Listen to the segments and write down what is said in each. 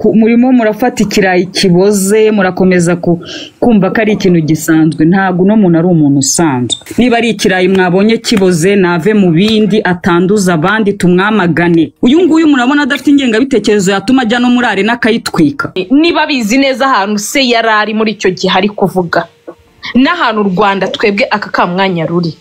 Murimo murafata ikirayi kiboze, murakomeza kumva ko ari ikintu gisanzwe. Ntabwo uno muntu ari umuntu usanzwe. Niba ari ikirayi mwabonye kiboze, nave mu bindi atanduza abandi, tumwamagane. Uyu nguyu murabona adafite ingengabitekerezo yatuma ajya no muri arena akayitwika. Niba bizi neza ahantu se yari ari muri icyo gihe ari kuvuga n'ahantu u Rwanda twebwe aka kamwanya ruri,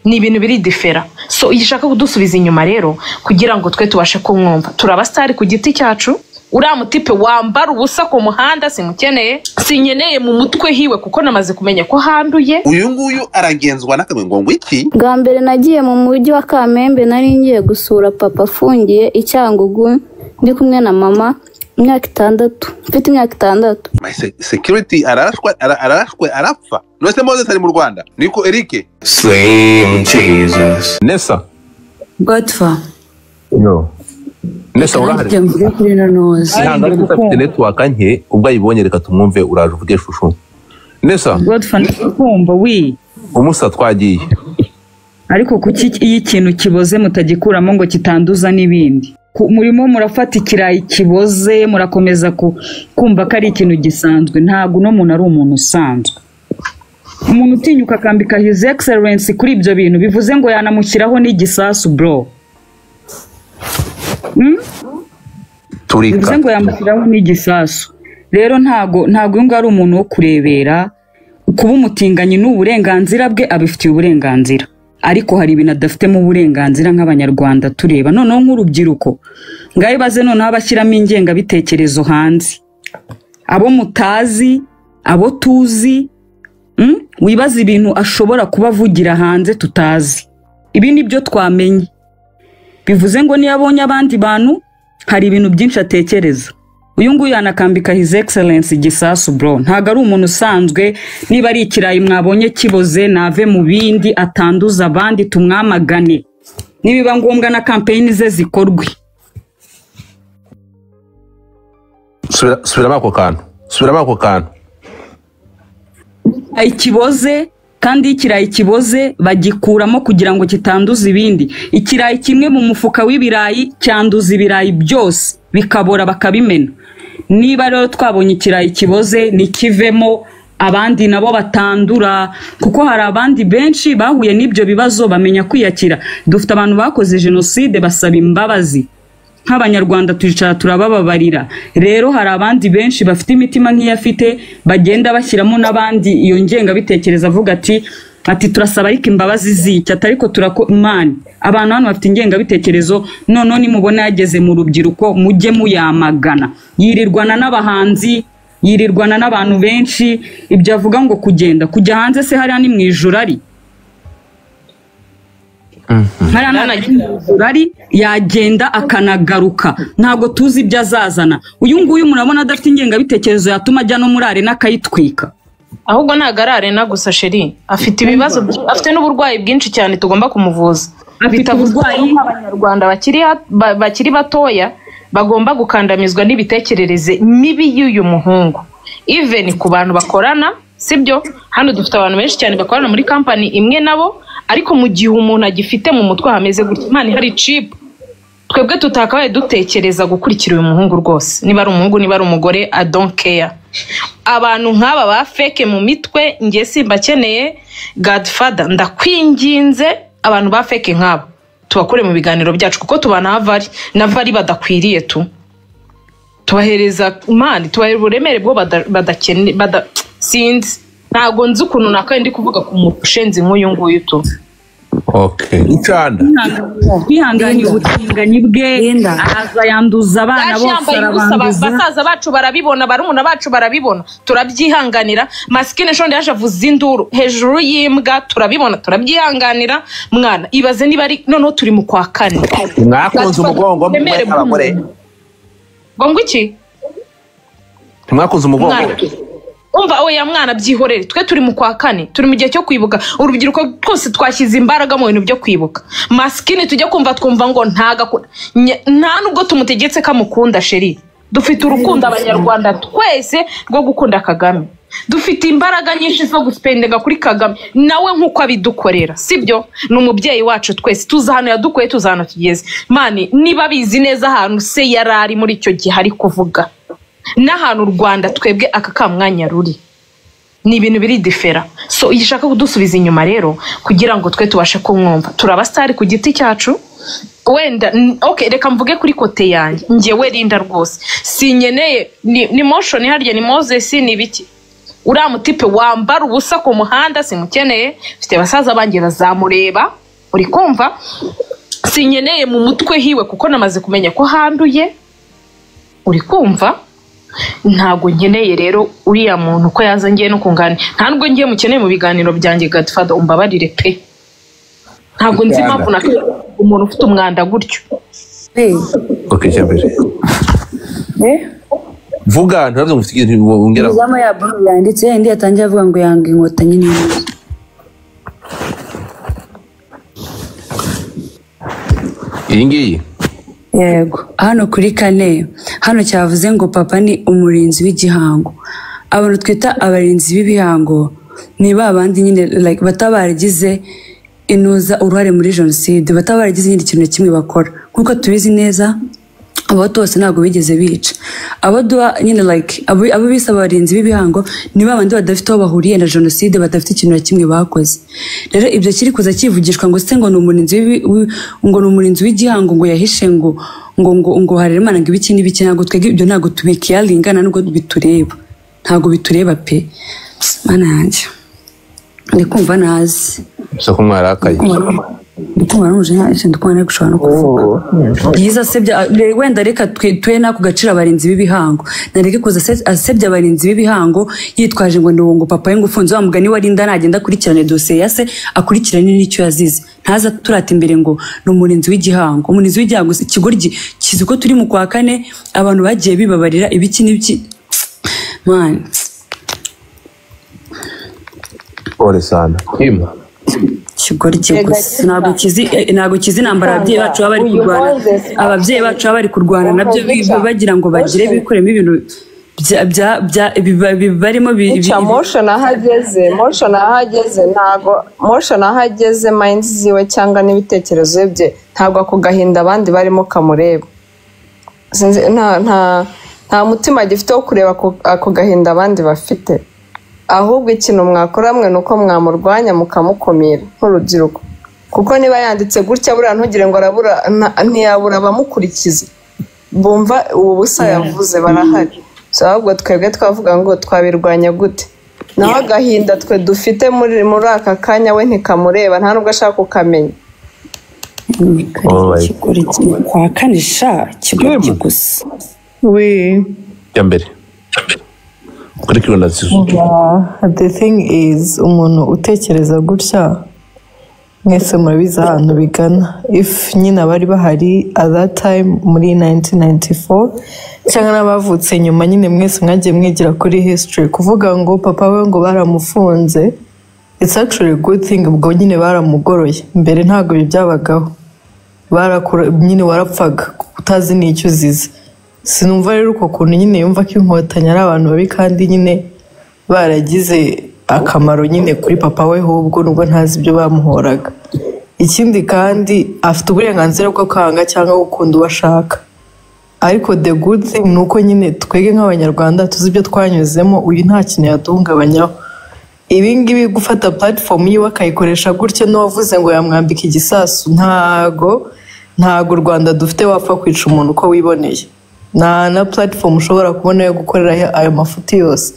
ni ibintu biri difera. So iyo ishaka kudusubiza inyuma rero kugira ngo twe tubashe kumwumva, turi abasitari ku giti cyacu. Uriya mutipe wambara ubusa ku muhanda simukeneye, sinkeneye mu mutwe hiwe kuko namaze kumenya ko handuye. Uyu nguyu aragenzwa n'akamwe ngo ngo iki? Bwa mbere nagiye mu mujyi wa Kamembe, nari ngiye gusura papa afungiye i Cyangugu, ndi kumwe na mama, imyaka 6, mfite imyaka 6. My security ararashwe, ararashwe arapfa. None Moses ari mu Rwanda. Niko Eric. Slim Jesus. Nessa. Godfa. Yo. Nessa urahari. Mvuge kuri nonozi. Ntabwo ari gufite network nke, ubwo ayibonye reka tumwumve, uraje uvuge shushu. Nessa. Godfa ndakumva wi. Umusa twagiye. Ariko kuki iyo ikintu kiboze mutagikuramo ngo kitanduza n'ibindi? Murimo murafata ikirayi kiboze, murakomeza kumva ko ari ikintu gisanzwe. Ntabwo uno muntu ari umuntu usanzwe. Umuntu utinyuka akambika His Excellence kuri ibyo bintu bivuze ngo yanamushyiraho n'igisasu bro. Turika. Bivuze ngo yamushyiraho n'igisasu. Rero ntago uyu nguyu ari umuntu wo kurebera. Kuba umutinganyi ni uburenganzira bwe, abifitiye uburenganzira. Ariko hari ibintu adafitemo uburenganzira nk'abanyarwanda tureba. Noneho nk'urubyiruko ngaho ibaze noneho abashyiramo ingengabitekerezo hanze, abo mutazi, abo tuzi, wibaza ibintu ashobora kuba avugira hanze tutazi. Ibi ni byo twamenye. Bivuze ngo niyo abonye abandi bantu hari ibintu byinshi atekereza. Uyu nguyu yanakambika His Excellence igisasu bro. Ntabwo ari umuntu usanzwe. Niba ari ikirayi mwabonye kiboze, nave mu bindi atanduza abandi, tumwamagane. Nibiba ngombwa na campaign ze zikorwe. Subiramo ako kantu. Subiramo ako kantu. Ikiboze, kandi ikirayi kiboze bagikuramo kugira ngo kitanduza ibindi. Ikirayi kimwe mu mufuka w'ibirayi cyanduza ibirayi byose, bikabora bakabimena. Niba rero twabonye ikirayi kiboze nikivemo, abandi nabo batandura, kuko hari abandi benshi bahuye n'ibyo bibazo bamenya kwiyakira. Dufite abantu bakoze jenoside basaba imbabazi, nk'abanyarwanda twicara turabababarira. Rero hari abandi benshi bafite imitima nk'iyafite, bagenda bashyiramo n'abandi iyo ngengabitekerezo, avuga ati turasaba ariko imbabazi z'iki, ariko turako man. Abantu hano bafite ingengabitekerezo, noneho nimubona yageze mu rubyiruko mujye muyamagana. Yirirwana n'abahanzi, yirirwana n'abantu benshi. Ibyo avuga ngo kugenda kujya hanze se hariya ni mu ijuru ari? Hariya yagenda akanagaruka, ntabwo tuzi ibyo azazana. Uyu nguyu murabona adafite ingengabitekerezo yatuma ajya no muri arena akayitwika. Ahubwo ntabwo ari arena gusa sheri, afite ibibazo, afite n'uburwayi bwinshi cyane tugomba kumuvuza. Afite uburwayi. Abanyarwanda bakiri batoya bagomba gukandamizwa n'ibitekerereze mibi y'uyu muhungu. Even ku bantu bakorana, sibyo? Hano dufite abantu benshi cyane bakorana muri company imwe nabo, ariko mu gihe umuntu agifite mu mutwe hameze gutya, Imana ihari chip, twebwe tutakabaye dutekereza gukurikira uyu muhungu rwose. Niba ari umuhungu, niba ari umugore, I don't care. Abantu nk'aba ba fake mu mitwe nge simbakeneye. Godfather ndakwinginze, abantu ba fake nk'aba tubakure mu biganiro byacu, kuko tubana avari na vari badakwiriye tu. Tubahereza Imana, tubahereza uburemere bwo badakene sinzi. Ntago nzi ukuntu nakaye ndi kuvuga ku mushenzi nk'uyu nguyu tu. Okay. Icanda. Kwihanganya ubutinganyi bwe, aza yanduza abana bose arabanduza. Basaza bacu barabibona, barumuna bacu barabibona, turabyihanganira. Maskine shonde yaje avuza induru hejuru y'imbwa, turabibona, turabyihanganira. Mwana ibaze niba ari noneho turi mu kwa kane. Mwakunze umugongo mwe abagore. Ngo iki? Mwakunze umugongo. Umva oya mwana byihorere, twe turi mu kwa kane, turi mu gihe cyo kwibuka. Urubyiruko twose twashyize imbaraga mu bintu byo kwibuka. Maskine tujya kumva twumva ngo nta nubwo tumutegetse kamukunda sheri. Dufite urukundo abanyarwanda twese rwo gukunda Kagame. Dufite imbaraga nyinshi zo guspendenga kuri Kagame nawe nk'uko abidukorera, sibyo? Ni umubyeyi wacu twese, tuzi ahantu yadukuye, tuzi ahantu tugeze. Man, niba bizi neza ahantu se yari ari muri icyo gihe ari kuvuga n'ahantu u Rwanda twebwe aka kamwanya ruri, ni ibintu biri different. So iyo ishaka kudusubiza inyuma rero kugira ngo twe tubashe kumwumva, turi abasitari ku giti cyacu wenda. Okay, reka mvuge kuri côté yanjye. Njyewe Linda rwose sinkeneye ni motion harya, ni Moses, ni ibiki, uriya mutipe wambara ubusa ku muhanda simukeneye. Mfite basaza banjye bazamureba, uri kumva? Sinkeneye mu mutwe hiwe kuko namaze kumenya ko handuye, uri kumva? Ntabwo nkeneye rero uriya muntu ko yaza ngiye no kunganira. Nta nubwo ngiye mukeneye mu biganiro byanjye. Godfather, umbabarire pe, ntabwo nzi impamvu na umuntu ufite umwanda gutyo. Okay, cyambere. Vuga, ntabwo mufite ikintu wongera. Uzama ya bro yanditse indi yatangiye avuga ngo yanga Inkotanyi n'intuza. Iyi ngiyi? Yego, hano kuri kane hano cyavuze ngo papa ni umurinzi w'igihango. Abantu twita abarinzi b'ibihango ni ba bandi nyine like bataba baragize inuza uruhare muri jenoside, bataba baragize nyine ikintu na kimwe bakora. Nk'uko tubizi neza, Abahutu bose ntabwo bigeze bica. Abo duha nyine like abo bise abarinzi b'ibihango ni ba bandi badafite aho bahuriye na jenoside, badafite ikintu na kimwe bakoze. Rero ibyo kiri kuza kivugishwa ngo se ngo ni umurinzi ngo ni umurinzi w'igihango, ngo yahishe ngo Harerimana, ngo ibiki n'ibiki, ntabwo twebwe ibyo ntabwo tubikiyaringana, nubwo bitureba, ntabwo bitureba pe. Mana yanjye, ndi kumva nazi. Gusa ko mwarakaye. Ndi kumva n'umujinya, ndi kumva ntari gushobora no kuvuga. Byiza asebya wenda, reka twe n'ako gaciro abarinzi b'ibihango, nareke kuza asebya abarinzi b'ibihango yitwaje ngo ni uwo ngo papa we ngo ufunze. Wa mugani wa Linda, nagenda akurikirane dosiye ya se, akurikirane n'icyo yazize, ntaza turata imbere ngo ni umurinzi w'igihango. Umurinzi w'igihango, ikigoryi kizi ko turi mu kwa kane, abantu bagiye bibabarira ibiki n'ibiki, man. Pole sana. Kim. Ikigoryi gusa ntabwo kizi intambara ababyeyi bacu baba bari Uyu kurwana. Moses Ababyeyi bacu baba bari kurwana nabyo bagira ngo bagire bikuremo ibintu barimo Guca motion aho ageze, ntago motion aho ageze mind ziwe cyangwa n'ibitekerezo bye, ntabwo ako gahinda abandi barimo kamureba. Sinzi, nta mutima gifite wo kureba ako gahinda abandi bafite. Ahubwo ikintu mwakora mwe ni uko mwamurwanya, mukamukumira nk'urubyiruko, kuko niba yanditse gutya buriya ntugire ngo arabura, ntiyabura abamukurikiza bumva ubu busa yavuze, barahari. So ahubwo twebwe twavuga ngo twabirwanya gute? Naho agahinda twe dufite muri aka kanya we ntikamureba, nta nubwo ashaka kukamenya. Alright. Ikigoryi kwa kane sha, ikigoryi gusa. We Ya mbere. Kuri na Zizou. Yeah, the thing is, umuntu utekereza gutya, mwese murabizi ahantu bigana. If nyine abari bahari at that time muri 1994 cyangwa n'abavutse nyuma nyine, mwese mwagiye mwigira kuri history, kuvuga ngo papa we ngo baramufunze, it's actually a good thing. Ubwo nyine baramugoroye. Mbere ntabwo ibi byabagaho, barakura nyine, warapfaga utazi n'icyo uzize. Sinumva rero uko kuntu nyine yumva ko Inkotanyi ari abantu babi kandi nyine baragize akamaro nyine kuri papa we, ahubwo nubwo ntazi ibyo bamuhoraga. Ikindi kandi, afite uburenganzira bwo kwanga cyangwa gukunda uwo ashaka, ariko the good thing ni uko nyine twebwe nk'Abanyarwanda tuzi ibyo twanyuzemo. Uyu nta kintu yaduhungabanyaho. Ibi ngibi gufata platform yiwe akayikoresha gutya, n'uwavuze ngo yamwambika igisasu, ntago u Rwanda dufite wapfa kwica umuntu uko wiboneye. Nta na platform ushobora kubona yo gukoreraho ayo mafuti yose.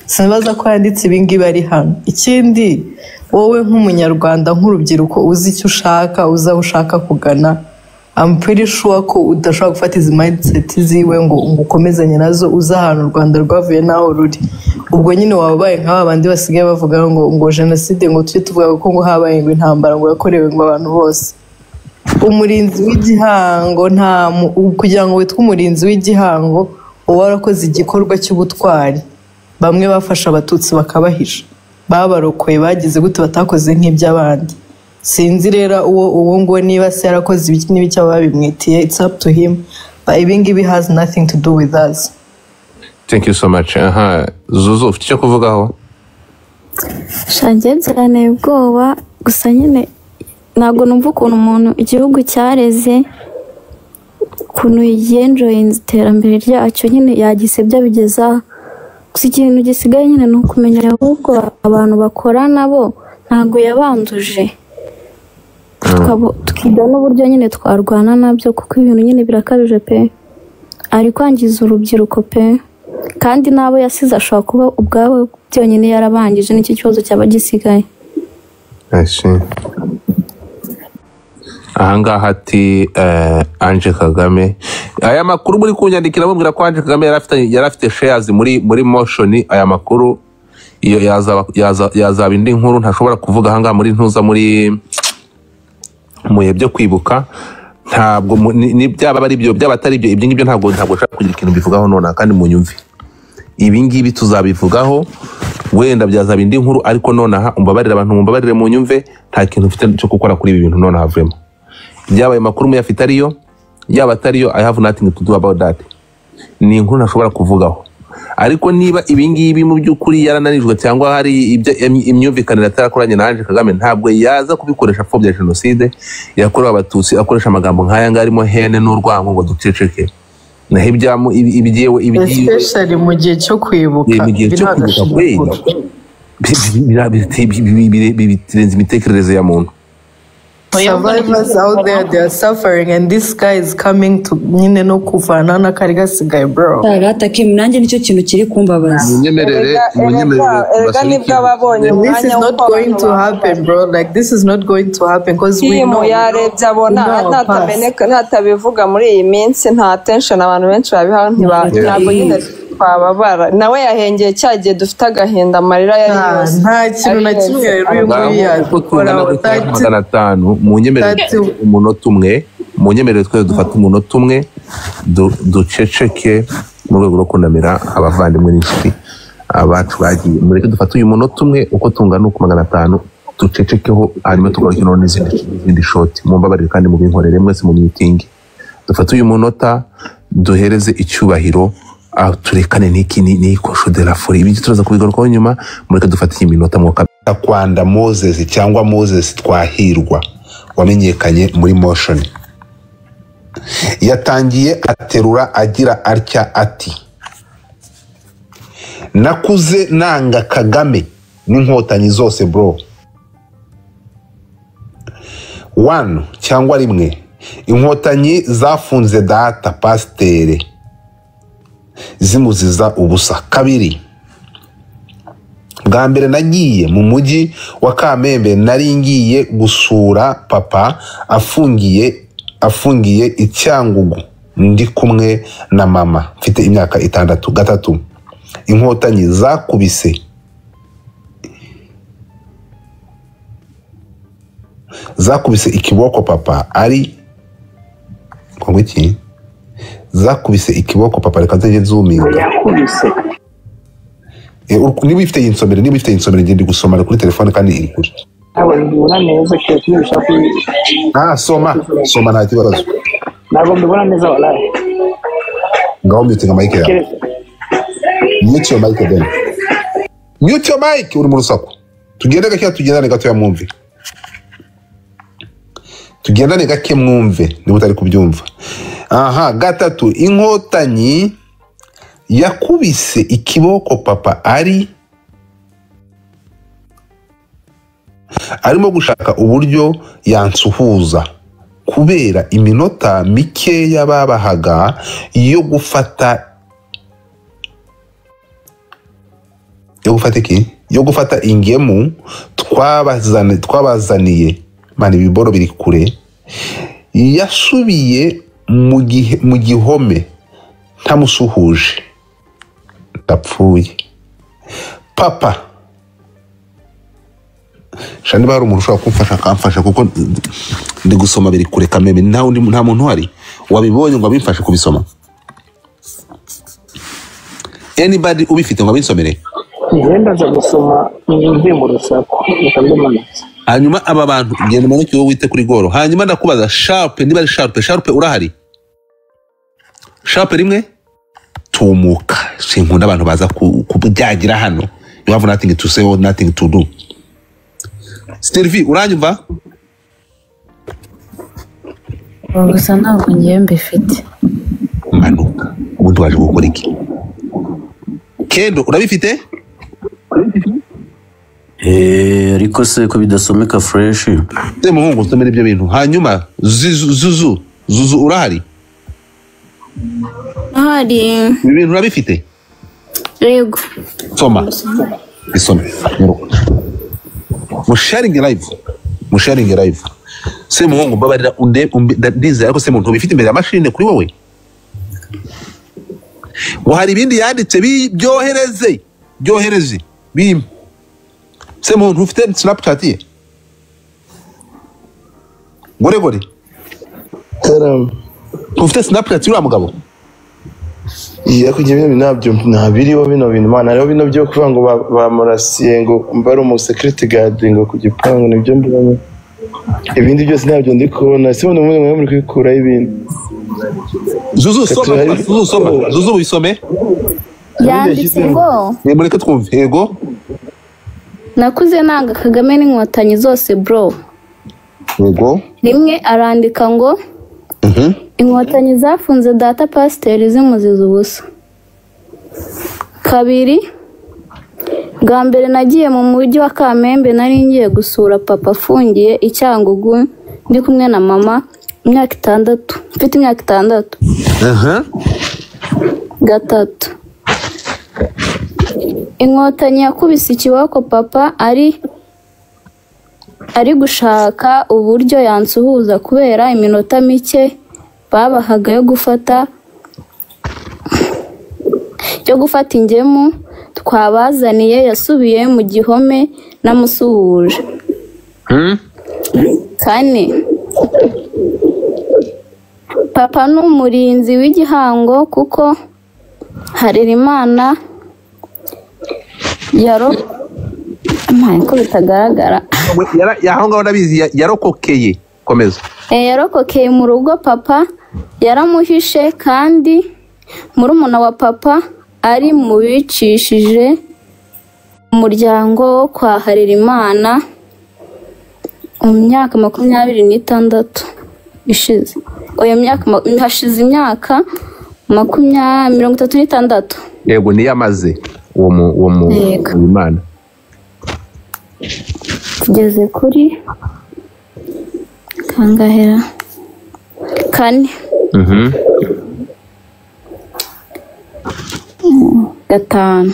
Sinibaza ko yanditse ibi ngibi ari hano. Ikindi, wowe nk'Umunyarwanda, nk'urubyiruko uzi icyo ushaka, uzi aho ushaka kugana, I'm pretty sure ko udashobora gufata izi mindset ziwe ngo ukomezanye nazo, uzi ahantu u Rwanda rwavuye n'aho ruri. Ubwo nyine waba ubaye nka ba bandi basigaye bavuga ngo jenoside, ngo tujye tuvuga ko ngo habaye ngo intambara ngo yakorewe ngo abantu bose. Umurinzi w'igihango, nta kugira ngo witwe umurinzi w'igihango uba warakoze igikorwa cy'ubutwari. Bamwe bafashe Abatutsi bakabahisha, babarokoye, bagize gute, batakoze nk'iby'abandi. Sinzi rero uwo nguwo niba se yarakoze ibiki n'ibiki aba babimwitiye, it's up to him, but ibi ngibi has nothing to do with us. Thank you so much. Aha, Zuzu, ufite icyo kuvugaho? Shangiye byanteye ubwoba gusa nyine ntabwo numva ukuntu umuntu igihugu cyareze, ukuntu yenjoyinze iterambere ryacyo nyine yagisebya bigeza. Gusa ikintu gisigaye nyine ni ukumenya ahubwo abantu bakora nabo ntabwo yabanduje, tukiga n'uburyo nyine twarwana nabyo, kuko ibintu nyine birakabije pe. Ari kwangiza urubyiruko pe, kandi n'abo yasize ashobora kuba ubwabo byonyine yarabangije, nicyo kibazo cyaba gisigaye. I see. Ahangaha ati Ange Kagame, aya makuru muri kunyandikira mubwira ko Ange Kagame yari afite shares muri Motion. Aya makuru iyo yazaba indi nkuru ntashobora kuvuga ahangaha muri ntuza muri mu bihe byo kwibuka. Ntabwo ni byaba ari byo, byaba atari byo, ibyo ngibyo ntabwo nshaka kugira ikintu mbivugaho nonaha, kandi munyumve. Ibi ngibi tuzabivugaho wenda byazaba indi nkuru, ariko nonaha umbabarire, abantu mumbabarire munyumve, nta kintu mfite cyo gukora kuri ibi bintu nonaha. Vraiment, byabaye makuru muyafite ariyo, yaba atariyo, I have nothing to do about that. Ni inkuru ntashobora kuvugaho. Ariko niba ibi ngibi mu by'ukuri yarananijwe cyangwa hari ibyo imyumvikanire atarakoranye na Ange Kagame, ntabwo yaza kubikoresha apfobya jenoside yakorewe Abatutsi, akoresha amagambo nk'aya ngaya arimo hene n'urwango ngo duceceke. Naho ibyewe ibyiwe especially mu gihe cyo kwibuka, mu gihe ibi cyo ni kwibuka kweli agashinyaguro. Birenze imitekerereze ya muntu. Survivors out there, they are suffering, and this guy is coming to nyine no kuvana n'akari gasigaye, bro. Rata Kim, nanjye nicyo kintu kiri kumbabaza. Munyemerere, munyemerere Erega basabe nibwo ikintu aba abonye kimwe. This is umwanya not w'uko going abantu to happen, bro. Like, this is not going to happen because we Kimu know, yarebye we abona know our past. natameneka natabivuga muri iyi minsi, nta attention abantu benshi babiha, ntabwo nyine twababara. Nawe yahengeye cya gihe dufite agahinda, amarira yari yose Nta kintu na ari kimwe yose. rero uyu nguyu Ngaho uko tungana yakoraho. gutya 500, munyemerere dufate umunota umwe, munyemerere twese dufate umunota umwe duceceke mu rwego rwo kunamira abavandimwe n'inshuti abacu bagiye. Mureke dufate uyu munota umwe uko tungana uko 500, ducecekeho, hanyuma tugaruke noneho n'izindi shoti. Mumbabarire kandi mubinkorere mwese mu mitingi. Dufate uyu munota duhereze icyubahiro, aho turekane n'iki n'ikosho de la folie. Ibi turaza kubigarukaho nyuma. Mureke dufate iyi minota mwuka. Kwanda Moses cyangwa Moses Twahirwa wamenyekanye muri Motion, yatangiye aterura agira atya ati: nakuze nanga Kagame n'inkotanyi zose bro. 1 cyangwa 1, inkotanyi zafunze data pasiteri zimuziza ubusa. 2, bwa mbere nagiye mu mujyi wa Kamembe, nari ngiye gusura papa afungiye i Cyangugu, ndi kumwe na mama, mfite imyaka 6. 3, inkotanyi zakubise ikiboko papa ari ngo iki, zakubise ikiboko papa, reka nzajye nzuminga. Yakubise. Niba ifite insomero, niba ifite insomero, ngende gusoma kuri telefone kandi iri kure. Ntabwo mbibona neza, keretse niba ushaka Soma soma nta kibazo. Ntabwo mbibona neza walahi. Ngaho mute nka mic yawe. Mute your mic then. Mute your mic, uri mu rusaku. Tugende gake, tugendane gatoya mwumve. Tugendane gake mwumve niba utari kubyumva. Aha, 3, inkotanyi yakubise ikiboko papa arimo gushaka uburyo yansuhuza kubera iminota mikeya babahaga yo gufata iki? Yo gufata ingemu twabazaniye. Mani ibiboro biri kure. Yasubiye mu gihome ntamusuhuje, ndapfuye papa. Shani bari umuntu ushobora kumfasha akamfasha, kuko ndi gusoma biri kure kameme, nta muntu uhari wabibonye ngo abimfashe kubisoma. Anybody ubifite ngo abinsomere? Ngenda nza gusoma mvuye mu rusaku bikabimanutse. Hanyuma aba bantu genda umanuke wowe wite kuri goro. Hanyuma ndakubaza Sharp, niba ari Sharp, Sharp urahari? Sharp 1 2 Tumuka, sinkunda abantu baza kubyagira hano. You have nothing to say or nothing to do. Sylvie, uranyumva? Gusa ntabwo ngewe mbifite. Manuka. Ubundi waje gukora iki? Kendo, urabifite? Eh, ariko se ko bidasomeka fresh? Se muhungu, nsomera ibyo bintu. Hanyuma Zuzu, Zuzu, Zuzu, urahari? Ahari. Ibi bintu urabifite? Yego. Soma, isome. Musharinge live, musharinge live. Se muhungu, mbabarira unde ndizera, ariko se muntu ubifite imbere ya mashine kuri wowe, ngo hari ibindi yanditse, byohereze, byohereze bimpe. Se muntu ufite Snapchat ye, gore gore, ufite Snapchat y'uriya mugabo? Iya, kujya bino bintu ntabyo, ntabiriho bino bintu, mana. Hariho bino byo kuvuga ngo bamurasiye, ngo mba ari umu security guard ngo ku gipangu, nibyo mbonye. Ibindi byose ntabyo ndi kubona. Se ubundi mwe muri kwikuraho ibintu? Zuzu, soma. Zuzu, soma. Zuzu, bisome. Yanditse ngo: Mureke twumve. Yego. "Nakuze nanga Kagame n'Inkotanyi zose, bro." Yego. Rimwe arandika ngo: "Inkotanyi zafunze data pasiteri zimuziza ubusa." Kabiri: "Bwa mbere nagiye mu mujyi wa Kamembe, nari ngiye gusura papa afungiye i Cyangugu, ndi kumwe na mama, imyaka 6, mfite imyaka 6." Gatatu: "Inkotanyi yakubise ikiboko papa ari gushaka uburyo yansuhuza kubera iminota mike babahaga yo gufata ingemu twabazaniye. Yasubiye mu gihome namusuhuje." Kane: "Papa ni umurinzi w'igihango kuko Harerimana yaro Amaye ko bitagaragara." Aho ngaho ndabizi, yarokokeye. Komeza. Yarokokeye mu rugo, papa yaramuhishe, kandi murumuna wa papa ari mu bicishije umuryango wo kwa Harerimana mu myaka 26 ishize. Oya, hashize imyaka 36. Yego, niyo amaze uwo mu Yego. Imana. Tugeze kuri kangahera? Kane. Gatanu: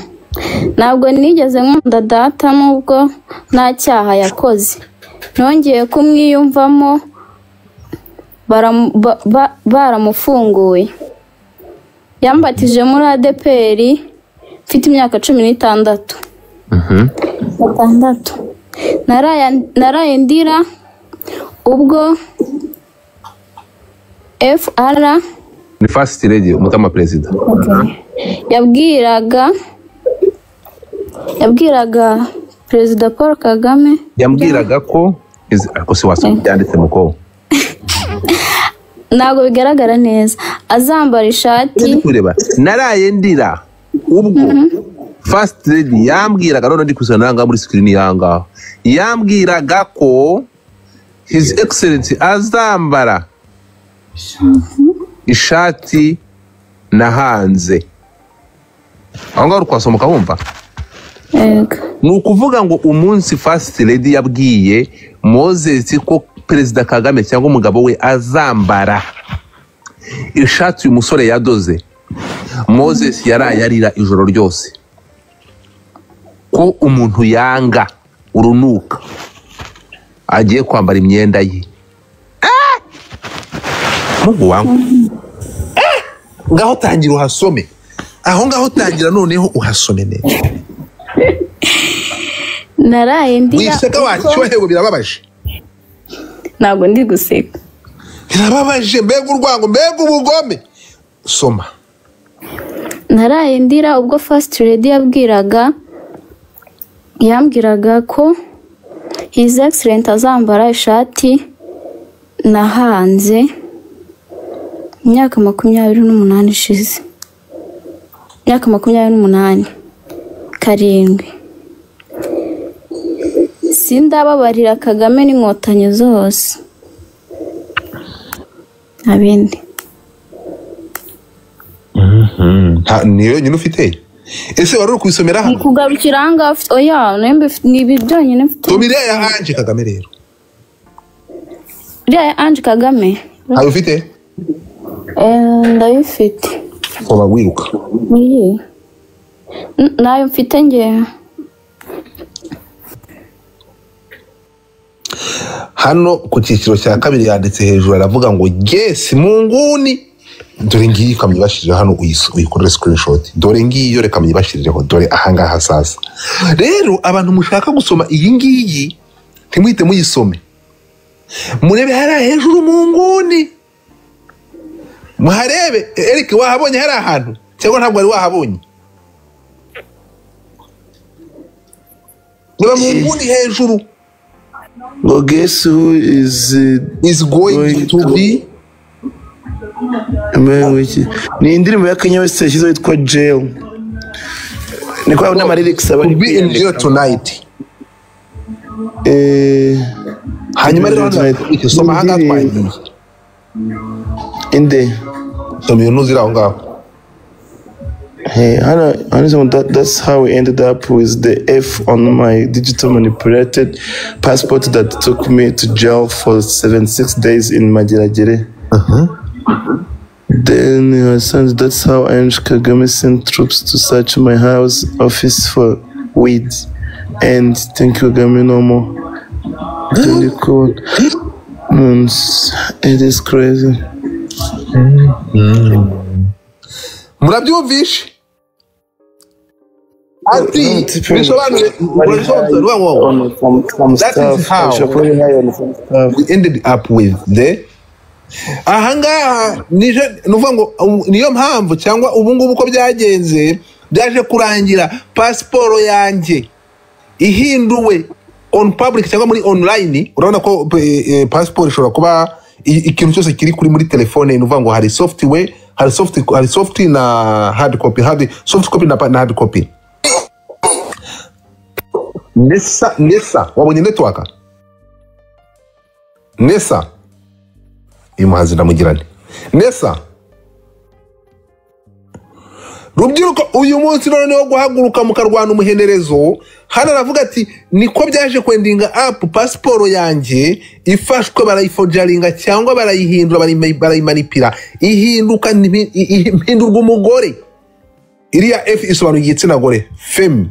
"Ntabwo nigeze nkunda data nubwo nta cyaha yakoze. Nongeye kumwiyumvamo baramufunguye. Yambatije muri ADEPR mfite imyaka 16." Gatandatu: "Naraye ndira ubwo FR" Ni First Lady, umutama perezida. Yabwiraga Perezida Paul Kagame Yambwiraga ko ariko si wasoma byanditse muko? Ntabwo bigaragara neza. Azambara ishati. Kureba, naraye ndira ubwo First Lady yambwiraga, none ndi kusana nanga muri screen yangaho, yambwiraga ko His Excellency azambara ishati nahanze. Aho ngaho uri kuhasoma ukahumva? Yego. Ni ukuvuga ngo umunsi First Lady yabwiye Moses ko Perezida Kagame cyangwa umugabo we azambara ishati uyu musore yadoze, Moses yaraye arira ijoro ryose, ko umuntu yanga urunuka agiye kwambara imyenda ye. Ah! Mungu wangu! Eh! Ngaho tangira uhasome aho ngaho, tangira noneho uhasome neza. Naraye ndira Wiseka, waryohewe, birababaje. Ntabwo ndi guseka. Birababaje, mbega urwango, mbega ubugome! Soma. Naraye ndira ubwo First Lady yambwiraga ko His Excellence azambara ishati nahanze imyaka 28 ishize. Imyaka 28. 7. Sindababarira Kagame n'inkotanyi zose. Abindi. Ni yonyine ufite? Ese wari uri kubisomera hano? Kugarukira aha ngaha ufite, oya, ni ibi byonyine mfite. Tumire ya Ange Kagame rero. Iriya ya Ange Kagame. Ntayo ufite? Ndayifite. Uba wiruka. Niyi. Nayo mfite ngewe. Hano ku cyiciro cya kabiri yanditse hejuru aravuga ngo yes mu nguni. Dore ngiyi kamyibashirire hano uyikorere screenshot. Dore ngiyi reka myibashirireho, dore ahangaha sasa. Rero abantu mushaka gusoma iyi ngiyi ntimwite muyisome. Murebe hariya hejuru mu nguni. Muharebe. Eric wahabonye hari ahantu cyangwa ntabwo wari wahabonye? Niba mu nguni hejuru. Well, guess who is going to be ni indirimbo ya Kanye West yashyizeho yitwa Jail. Ni kwa n'ama lyrics aba to be in jail tonight. Hanyuma rero soma ahangaha twagiye. Inde soma iyo ntuzira aho ngaho. Hey, Hannah, that's how we ended up with the F on my digital manipulated passport that took me to jail for 76 days in Mageragere. Then that's how Ange Kagame sent troops to search my house office for weeds. And thank you, Kagame, no more. It is crazy. Murabyumvishe? Ati bisobanure. That is how we ended up with the ahangaha nije nuvuga ngo niyo mpamvu cyangwa ubu ngubu uko byagenze byaje kurangira pasiporo yanjye ihinduwe on public cyangwa muri online. Urabona ko pasiporo ishobora kuba ikintu cyose kiri kuri muri telefone, nuvuga ngo hari software, hari soft na hard copy, hard soft copy na hard copy. Nesa wabonye network Nesa uyu muhanzi ndamugirane Nesa rubyiruko uyu munsi none wo guhaguruka mukarwana umuhenerezo. Hano aravuga ati niko byaje kwendinga up pasiporo yanjye ifashwe barayifojaringa cyangwa barayihindura barayimanipira ihinduka impindurwa umugore. Iriya F isobanura igitsina gore, femme,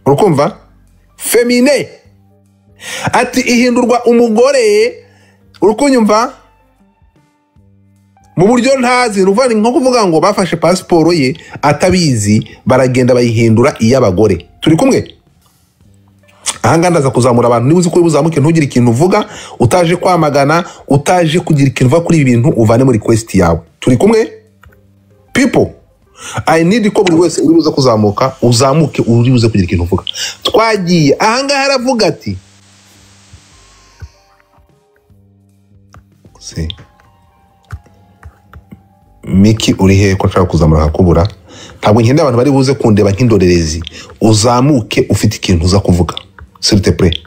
urukumva femine. Ati ihindurwa umugore, urukunyumva mu buryo ntazi. Ruvuga nko kuvuga ngo bafashe pasiporo ye atabizi baragenda bayihindura iy'abagore. Turi kumwe ahangaha ndaza kuzamura abantu. Niba uzi ko uzamuke ntugire ikintu uvuga, utaje kwamagana, utaje kugira ikintu uva kuri ibi bintu, uvane muri request yawe. Turi kumwe people, I need ko buri wese uri buze kuzamuka uzamuke uri buze kugira ikintu uvuga. Twagiye ahangaha aravuga ati si Miki uri he ko nshaka kuzamura hakubura? Ntabwo nkeneye abantu bari buze kundeba nk'indorerezi. Uzamuke ufite ikintu uza kuvuga, s'il te plaît.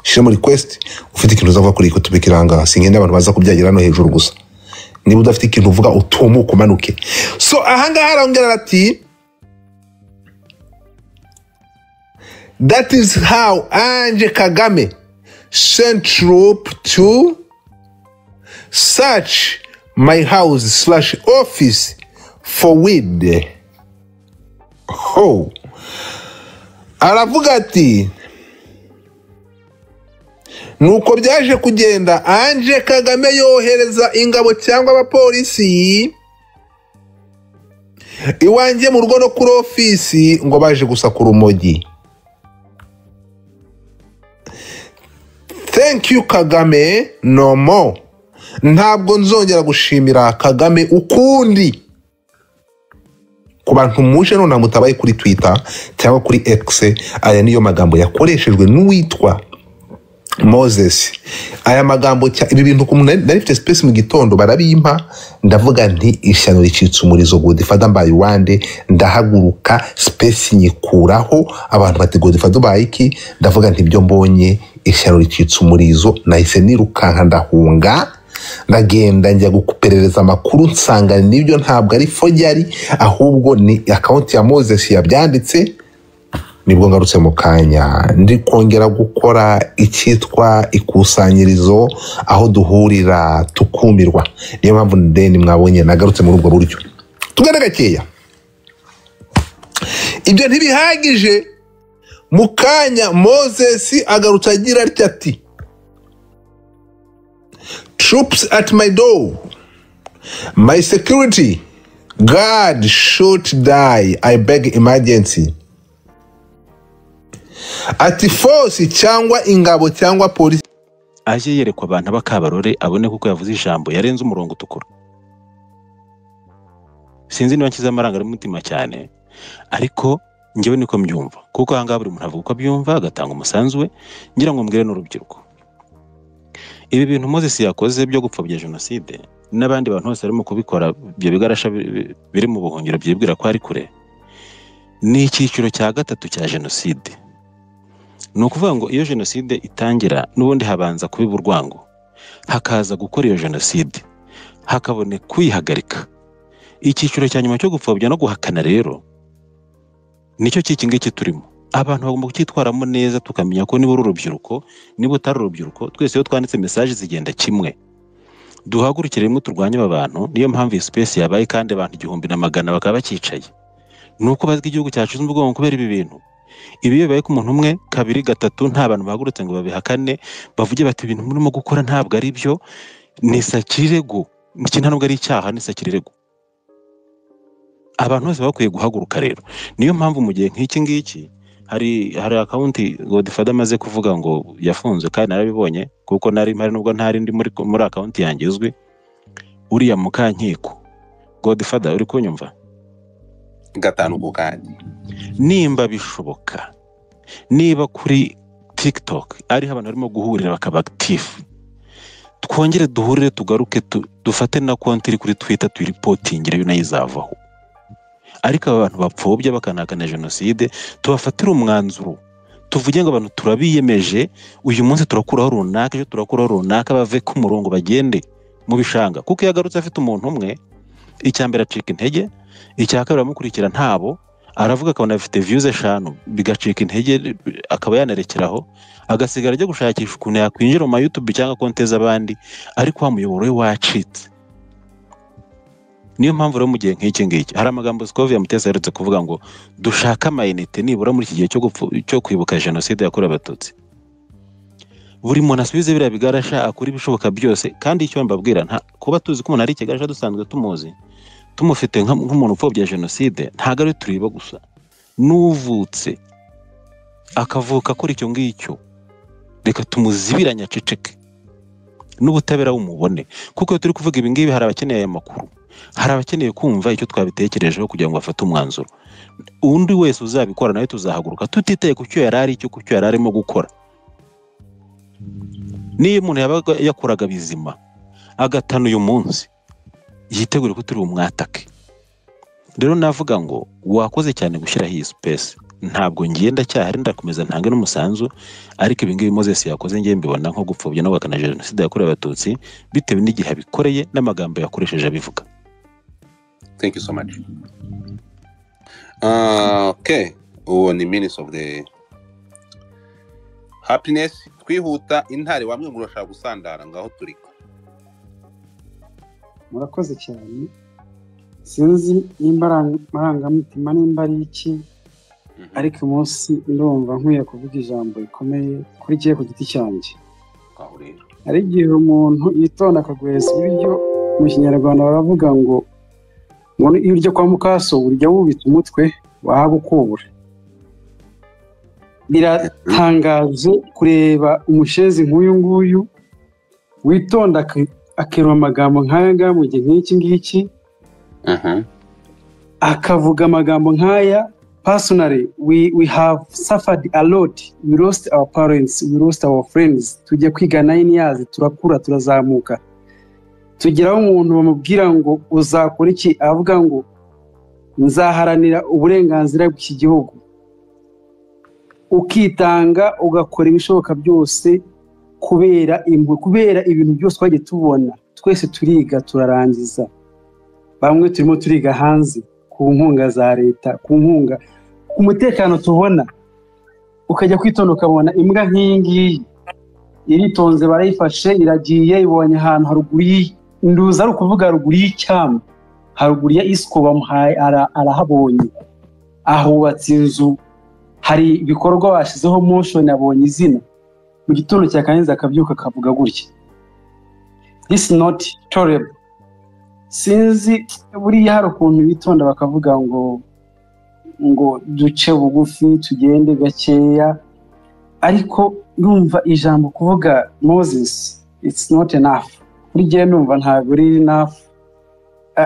Shira muri request ufite ikintu uza kuvuga kuri iko tubikiranga. Sinkeneye abantu baza kubyagira no hejuru gusa. Niba udafite ikintu uvuga utumuke umanuke. So ahangaha arongera ati that is how Ange Kagame sent troop to search my house / office for weed. Oh. Aravuga ati nuko byaje kugenda Ange Kagame yohereza ingabo cyangwa abapolisi iwanjye mu rugo no kuri ofisi ngo baje gusakura urumogi. Thank you Kagame, no more. Ntabwo nzongera gushimira Kagame ukundi. Ku bantu muje none mutabaye kuri Twitter cyangwa kuri X, aya niyo magambo yakoreshejwe n'uwitwa Moses, aya magambo ibi bintu nari mfite space mu gitondo barabimpa, ndavuga nti ishyano ricitse umurizo, Godfather mbaye uwande. Ndahaguruka, space nyikuraho, abantu bati Godfather ubaye iki? Ndavuga nti ibyo mbonye, ishyano ricitse umurizo. Nahise nirukanka, ndahunga, ndagenda njya guperereza amakuru, nsanga nibyo, ntabwo ari forgery, ahubwo ni account ya Moses yabyanditse. Nibwo ngarutse mu kanya, ndi kongera gukora icyitwa ikusanyirizo aho duhurira tukumirwa. Niyo mpamvu deni mwabonye nagarutse muri ubwo buryo. Tugane gakeya, ibyo ntibihagije. Mu kanya Moses agarutse agira atya ati "Troops at my door, my security guard should die, I beg emergency." Ati force cyangwa ingabo cyangwa polisi ajye yerekwa abantu b'akabarore, abone kuko yavuze ijambo yarenze umurongo utukura. Sinzi niba nshyize amarangamutima cyane, ariko njyewe niko mbyumva, kuko aha ngaha buri muntu avuga uko abyumva, agatanga umusanzu we. Ngira ngo mbwire n'urubyiruko, ibi bintu Moses yakoze byo gupfobya jenoside n'abandi bantu bose barimo kubikora, ibyo bigarasha biri mu buhungiro byibwira ko ari kure, ni icyiciro cya gatatu cya jenoside. Ni ukuvuga ngo iyo jenoside itangira, n'ubundi habanza kubiba urwango, hakaza gukora iyo jenoside, hakaboneka kuyihagarika. Icyiciro cya nyuma cyo gupfobya no guhakana rero nicyo cy'iki ngiki turimo. Abantu bagomba kucyitwaramo neza, tukamenya ko niba uri urubyiruko, niba utari urubyiruko, twese iyo twanditse message zigenda kimwe. Duhagurukire rimwe turwanye aba bantu. Niyo mpamvu iyi space yabaye, kandi abantu 1100 bakaba bacyicaye, ni uko bazi ko igihugu cyacu ubwonko kubera ibi bintu. Ibi iyo bibaye ku muntu umwe, kabiri, gatatu, nta bantu bahagurutse ngo babihakane, bavuge bati ibintu murimo gukora ntabwo ari byo, ni sakirego, iki nta nubwo ari icyaha, ni sakirego. Abantu bose bakwiye guhaguruka rero. Niyo mpamvu mu gihe nk'iki ngiki hari account Godfather amaze kuvuga ngo yafunzwe, kandi narabibonye kuko nari mpari, nubwo ntari ndi muri account yanjye izwi, uriya Mukankiko. Godfather, uri kunyumva? Gatanu ku kandi. Nimba bishoboka, niba kuri TikTok ariho abantu barimo guhurira bakaba active, twongere duhurire, tugaruke, dufate na konti iri kuri Twitter, tuyiripotingire, yo nayo izavaho. Ariko aba bantu bapfobya bakanahakana jenoside, tubafatire umwanzuro, tuvuge ngo abantu turabiyemeje, uyu munsi turakuraho runaka, ejo turakuraho runaka, bave ku murongo bagende mu bishanga. Kuko iyo agarutse afite umuntu umwe, icya mbere acika intege, icya kabiri amukurikira ntabo, aravuga akabona afite views 5, bigacika intege, akaba yanarekeraho, agasigara ajya gushakisha ukuntu yakwinjira mu ma YouTube cyangwa konti z'abandi, ariko wa muyoboro we wacitse. Niyo mpamvu rero mu gihe nk'iki ngiki hari amagambo Scovia Mutesi aherutse kuvuga ngo dushake amayinite nibura muri iki gihe cyo kwibuka jenoside yakorewe Abatutsi, buri muntu asubize biriya bigarasha, akora ibishoboka byose. Kandi icyo mbabwira, nta kuba tuzi ko umuntu ari ikigarasha dusanzwe tumuzi, tumufite nk'umuntu upfobya jenoside, ntabwo ari tureba gusa, n'uvutse akavuka akora icyo ngicyo, reka tumuzibiranye aceceke, n'ubutabera bumubone. Kuko iyo turi kuvuga ibi ngibi, hari abakeneye aya makuru, hari abakeneye kumva icyo twabitekerejeho kugira ngo bafate umwanzuro. Undi wese uzabikora nawe tuzahaguruka, tutitaye ku cyo yari ari cyo, ku cyo yari arimo gukora. Niyo umuntu yabaga yakoraga bizima agatana uyu munsi, yitegure ko turi bumwatake. Rero navuga ngo wakoze cyane gushyiraho iyi space. Ntabwo ngenda cyahari, ndakomeza ntange n'umusanzu, ariko ibi ngibi Moses yakoze ngiye mbibona nko gupfobya no guhakana jenoside yakorewe Abatutsi, bitewe n'igihe abikoreye n'amagambo yakoresheje abivuga. Thank you so much. Okay, uwo ni Minister of the Happiness. Twihuta, intare wamwe ngo urashaka gusandara, ngaho turika. Murakoze cyane. Sinzi nimba ari amarangamutima, nimba ari iki, ariko umunsi ndumva nkwiye kuvuga ijambo rikomeye kuri jye ku giti cyanjye. Aho rero hari igihe umuntu yitonda akaguhereza ibiryo. Mu Kinyarwanda baravuga ngo iyo urya kwa mukaso urya wubitse umutwe, wahaba ukubura. Biratangaje kureba umushenzi nk'uyu nguyu witonda akerura amagambo nk'aya ngaya mu gihe nk'iki ngiki, akavuga amagambo nk'aya. Personally, we have suffered a lot. We lost our parents, we lost our friends. Tujya kwiga 9 years, turakura, turazamuka, tugeraho umuntu bamubwira ngo uzakora iki, avuga ngo nzaharanira uburenganzira bw'iki gihugu. Ukitanga, ugakora ibishoboka byose kubera impuhwe, kubera ibintu byose twagiye tubona. Twese turiga, turarangiza, bamwe turimo turiga hanze ku nkunga za leta, ku nkunga, ku mutekano tubona. Ukajya kwitonda ukabona imbwa nk'iyi ngiyi iritonze, barayifashe, iragiye, ibonye ahantu haruguru nduza, ari ukuvuga haruguru y'icyambu, haruguru ya isiko, bamuhaye, arahabonye, ahubatse inzu, hari ibikorwa bashyizeho, Moshions abonye izina. Mu gitondo cya kaneza akabyuka akavuga gutya. This is not tolerable. Sinzi, buriya hari ukuntu bitonda bakavuga ngo duce bugufi, tugende gakeya, ariko ndumva ijambo kuvuga Moses, it's not enough. Kuri njyewe ndumva ntabwo ari enough.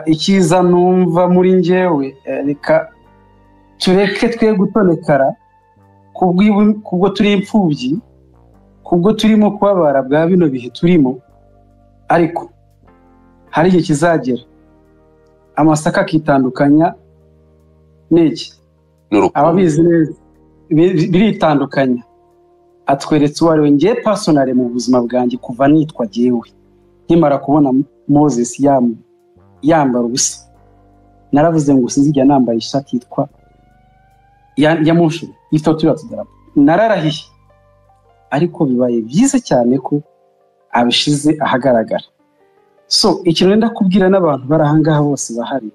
Icyiza numva muri njyewe, reka tureke twe gutonekara kubwo turi imfubyi, kubwo turimo kubabara bwa bino bihe turimo, ariko hari igihe kizagera amasaka akitandukanya n'iki, ababizi neza biritandukanya. Atweretse uwo ari we. Njye personally, mu buzima bwanjye, kuva nitwa jyewe, nkimara kubona Moses yambara ubusa, naravuze ngo sinzijya nambara ishati yitwa ya Moshions ifite turiya tudarapo. Nararahiye. Ariko bibaye byiza cyane ko abishize ahagaragara. So ikintu nenda kubwira n'abantu bari ahangaha bose bahari,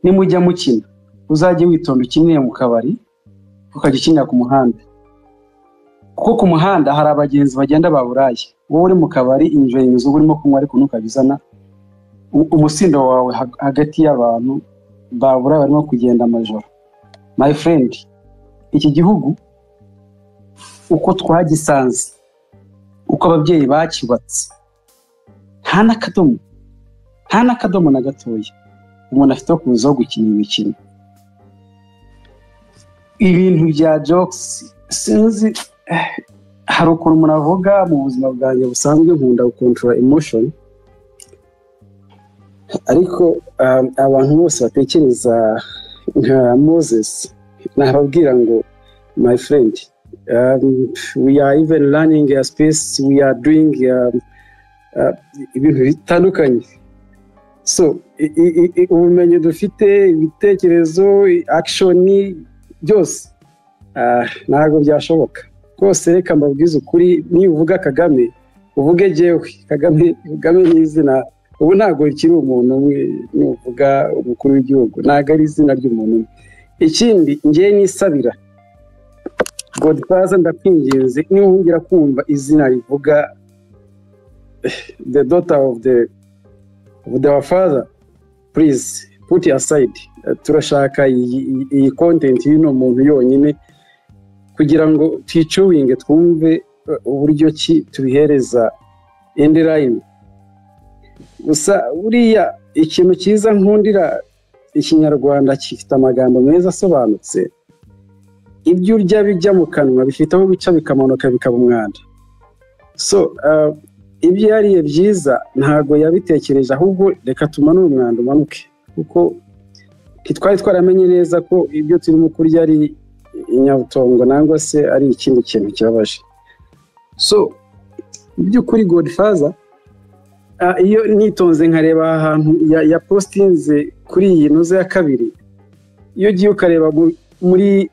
nimujya mukina uzajye witonda, ukinire mu kabari, ukajya ukinira ku muhanda, kuko ku muhanda hari abagenzi bagenda baburaye. Wowe uri mu kabari, enjoying inzoga urimo kunywa, ariko ntukabizana umusindo wawe hagati y'abantu baburaye barimo kugenda amajoro. My friend, iki gihugu uko twagisanze, uko ababyeyi bacyubatse, nta n'akadomo, nta n'akadomo na gatoya umuntu afite wo kuza wo gukina iyi mikino, ibintu bya jokes. Sinzi, hari ukuntu umuntu avuga. Mu buzima bwanjye busanzwe nkunda gukontorora emotion, ariko abantu bose batekereza nka Moses nababwira ngo my friend, we are even learning a space, we are doing ibintu bitandukanye. So ubumenyi dufite, ibitekerezo, action, byose, ntabwo byashoboka rwose. Reka mbabwize ukuri, niba uvuga Kagame uvuge jyewe Kagame. Kagame ni izina ubu, ntabwo rikiri umuntu umwe. Nuvuga umukuru w'igihugu, ntabwo ari izina ry'umuntu umwe. Ikindi ngewe nisabira Godfather, ndakwinginze, niwongera kumva izina rivuga the daughter of the father, please put it aside. Turashaka iyi content y'uno muntu yonyine kugira ngo twicuwinge, twumve uburyo ki tubihereza indi line. Gusa buriya ikintu cyiza nkundira ikinyarwanda, gifite amagambo meza asobanutse. Ibyo urya bijya mu kanwa bifite aho bica bikamanuka bikaba umwanda. So ibyo yariye byiza ntabwo yabitekereje, ahubwo reka tumanure umwanda umanuke, kuko ntitwari twaramenye neza ko ibyo turimo kurya ari inyabutongo nangwa se ari ikindi kintu kibabaje. So mu by'ukuri Godfather, iyo nitonze nkareba ahantu ya postinze kuri iyi noze ya kabiri, iyo ugiye ukareba muri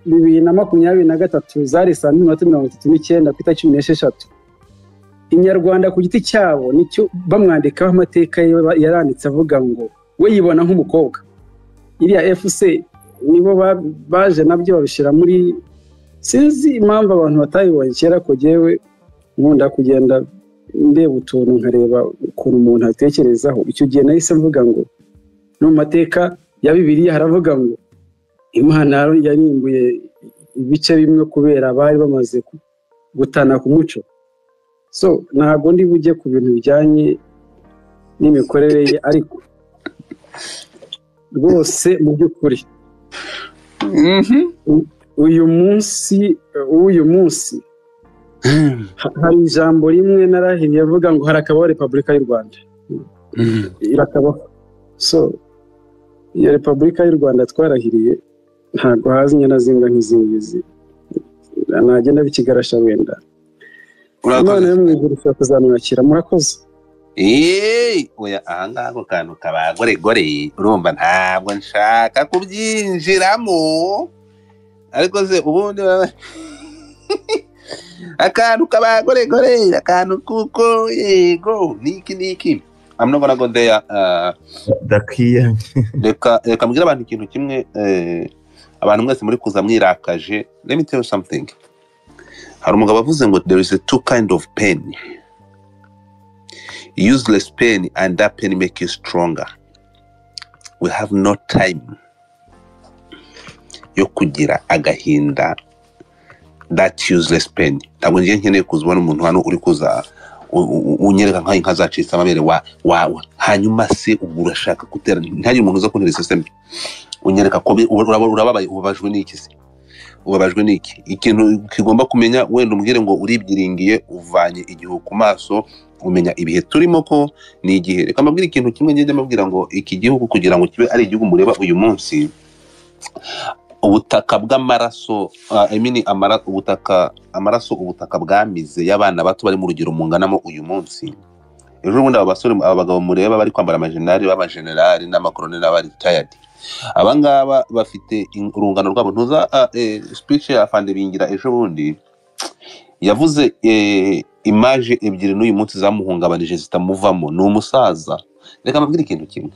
2023, zari saa 2:39 ku itariki 16, Inyarwanda ku giti cyabo nicyo bamwandikaho amateka ye, yaranditse avuga ngo we yibona nk'umukobwa. Iriya FC nibo baje nabyo babishyira muri, sinzi impamvu abantu batayibonye kera, ko jyewe nkunda kugenda ndeba utuntu, nkareba ukuntu umuntu atekerezaho. Icyo gihe nahise mvuga ngo no mu mateka ya Bibiliya haravuga ngo Imana yarimbuye ibice bimwe kubera bari bamaze gutana ku muco. So ntabwo ndi bujye ku bintu bijyanye n'imikorere ye, ariko rwose mu by'ukuri Uyu munsi hari ijambo rimwe narahiriye avuga ngo harakabaho Repubulika y'u Rwanda, irakabaho. So iyo Repubulika y'u Rwanda twarahiriye, ntabwo haza inyana z'imbwa nk'izi ngizi, nagenda bikigarasha. Wenda Imana yo mu ijuru ishobora kuzamwakira. Murakoze. Eee, oya, ahangaha ako kantu kabagoregore, urumva ntabwo nshaka kubyinjiramo, ariko se ubundi akantu kabagoregore, akantu kuko yego niki niki, I'm not gonna go there. Ndakwiye. Reka mbwire abantu ikintu kimwe. Abantu mwese muri kuza mwirakaje, let me tell you something. Hari umugabo wavuze ngo there is a two kind of pain: useless pain and that pain make you stronger. We have no time yo kugira agahinda, that useless pain. Ntabwo ngiye nkeneye kuza ubona umuntu hano uri kuza unyereka nk'aho inka zacitse amabere wa hanyuma se ubu urashaka gutera. Ntihagire umuntu uza kuntera iseseme unyereka ko urababaye. Ubabajwe n'iki se? Ubabajwe n'iki? Ikintu kigomba kumenya, wenda umbwire ngo uribyiringiye, uvanye igihu ku maso, umenya ibihe turimo ko ni igihe. Reka mbabwire ikintu kimwe ngende mbabwira ngo iki gihugu kugira ngo kibe ari igihugu mureba uyu munsi, ubutaka bw'amaraso, I mean, ubutaka amaraso, ubutaka bwamize y'abana bato bari mu rugero munganamo uyu munsi. Ejo bundi aba basore, aba bagabo mureba bari kwambara amajenerali, b'abajenerali n'amakoroneli n'aba retired, aba ngaba bafite urungano rwabo. Ntuza speech ya Afande Bingira ejo bundi yavuze image ebyiri n'uyu munsi zamuhungabanije zitamuvamo. Ni umusaza. Reka mbabwire ikintu kimwe.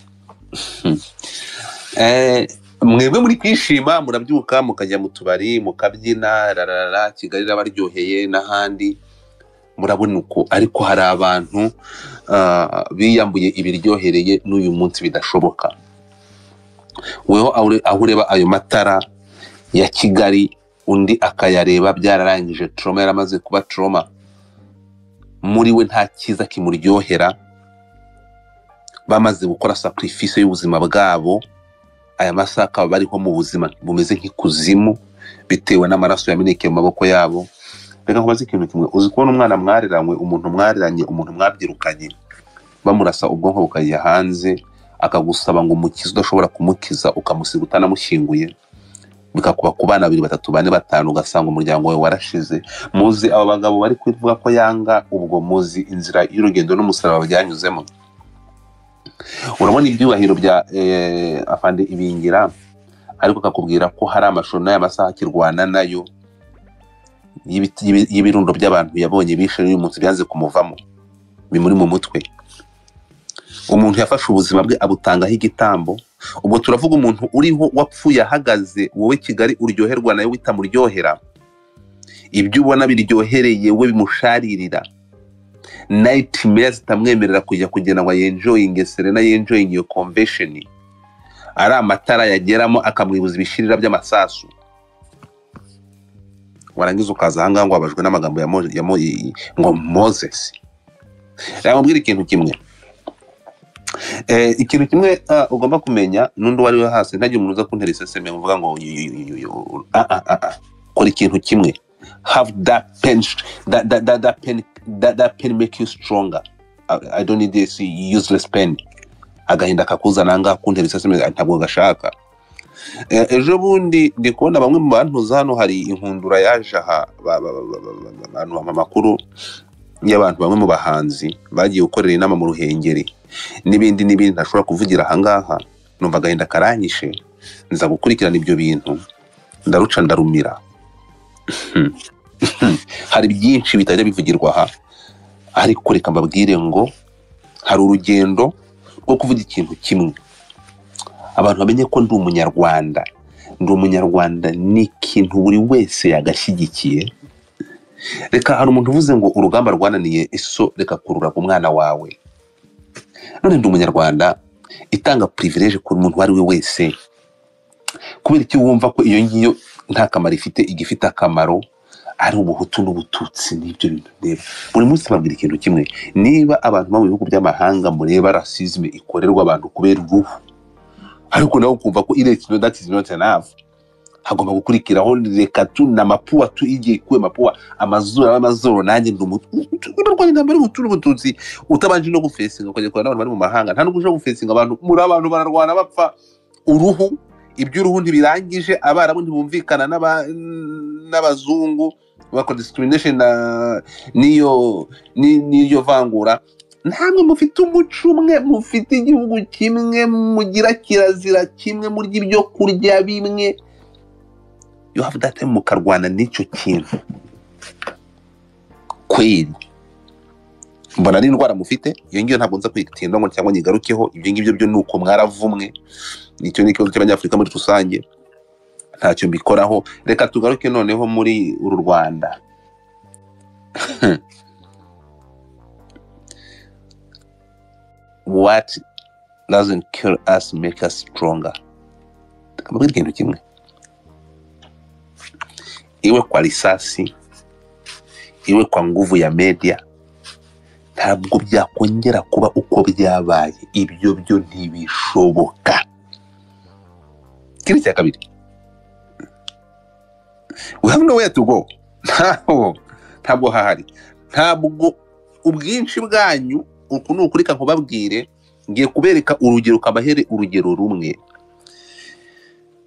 Mwebwe muri kwishima, murabyuka mukajya mu tubari mukabyina rarara, Kigali irabaryoheye n'ahandi murabona uko, ariko hari abantu biyambuye ibiryohereye n'uyu munsi bidashoboka. Weho aho ureba ayo matara ya Kigali, undi akayareba byararangije, trauma yaramaze kuba trauma muri we, nta cyiza kimuryohera. Bamaze gukora sacrifice y'ubuzima bwabo, aya masaha akaba bariho mu buzima bumeze nk'ikuzimu bitewe n'amaraso yamenekeye mu maboko yabo. Reka nkubaze ikintu kimwe: uzi kubona umwana mwareranywe, umuntu mwareranye, umuntu mwabyirukanye, bamurasa ubwonko bukajya hanze, akagusaba ngo umukize, udashobora kumukiza, ukamusiga utanamushyinguye, bikakuba ku bana babiri, batatu, bane, batanu, ugasanga umuryango wawe warashize? Muzi aba bagabo bari kuvuga ko yanga, ubwo muzi inzira y'urugendo n'umusaraba byanyuzemo. Urabona ibyubahiro bya Afande Ibingira, ariko akakubwira ko hari amashusho n'aya masaha akirwana nayo y'ibirundo by'abantu yabonye bishe, n'uyu munsi byanze kumuvamo, bimuri mu mutwe. Umuntu yafashe ubuzima bwe abutangaho igitambo. Ubwo turavuga umuntu uriho wapfuye ahagaze. Wowe Kigali uryoherwa nawe bitamuryohera, ibyo ubona biryohereye we bimusharirira, nightmare zitamwemerera kujya kugira ngo yenjoyinge Serena, yenjoyinge iyo convention, ari amatara yageramo akamwibuza ibishirira by'amasasu. Warangiza ukaza ahangaha ngo wabajwe n'amagambo ya ngo Moses. Reka mubwire ikintu kimwe. Ikintu kimwe ugomba kumenya, n'undi uwo ari we hasi, ntagire umuntu uza kuntera iseseme uvuga ngo Kora ikintu kimwe: have that pain, that pain, that pain make you stronger. I don't need this useless pain. Agahinda kakuzana ahangaha kuntera iseseme ntabwo gashaka. Ejo bundi ndi kubona bamwe mu bantu hano, hari inkundura yaje aha, abantu bampa amakuru y'abantu bamwe mu bahanzi bagiye gukorera inama mu Ruhengeri n'ibindi n'ibindi ntashobora kuvugira ahangaha. Numva agahinda karanyishe, nza gukurikirana ibyo bintu, ndaruca ndarumira. Hari byinshi bitajya bivugirwa aha, ariko reka mbabwire ngo hari urugendo rwo kuvuga ikintu kimwe, abantu bamenye ko ndi Umunyarwanda. Ndi Umunyarwanda ni ikintu buri wese yagashyigikiye. Reka, hari umuntu uvuze ngo urugamba rwananiye iso, reka kurura ku mwana wawe. None Ndi Umunyarwanda itanga privilege ku muntu uwo ari we wese, kubera iki wumva ko iyo ngiyo nta kamaro ifite, igifite akamaro ari ubuhutu n'ubututsi n'ibyo bintu ndeba buri munsi? Babwira ikintu kimwe: niba abantu bo mu bihugu by'amahanga mureba racisme ikorerwa abantu kubera uruhu, ariko nawe ukumva ko that is not enough. Hagomba gukurikiraho reka tu na mapua tu igiye kuwe mapua amazuru amazuru nanjye ndi urwanya intambara y'Ubuhutu n'Ubututsi utabanje no gufesinga ukajya kurwana n'abantu bari mu mahanga, nta nubwo ushobora gufesinga abantu muri abantu bararwana bapfa uruhu, iby'uruhu ntibirangije, abarabu ntibumvikana n'abazungu bakora discrimination n'iyo n'iryo vangura. Ntamwe mufite umuco umwe, mufite igihugu kimwe, mugira kirazira kimwe, murya ibyo kurya bimwe, you have that time mukarwana n'icyo kintu kweli. Mbona ari indwara mufite iyo ngiyo, ntabwo nza kwitinda ngo cyangwa nyigarukeho, ibyo ngibyo byo nuko mwaravumwe, nicyo ni ikibazo cy'abanyafurika muri rusange, ntacyo mbikoraho. Reka tugaruke noneho muri uru Rwanda. What doesn't kill us make us stronger. Mbabwire ikintu kimwe, iwe kwa risasi, iwe kwa nguvu ya media, ntabwo byakongera kuba uko byabaye, ibyo byo ntibishoboka. Ikindi cya kabiri, we have nowhere to go. Ntabwo hahari, ntabwo ubwinshi bwanyu uku ni ukuri nkubabwire, ngiye kubereka urugero kabahere urugero rumwe.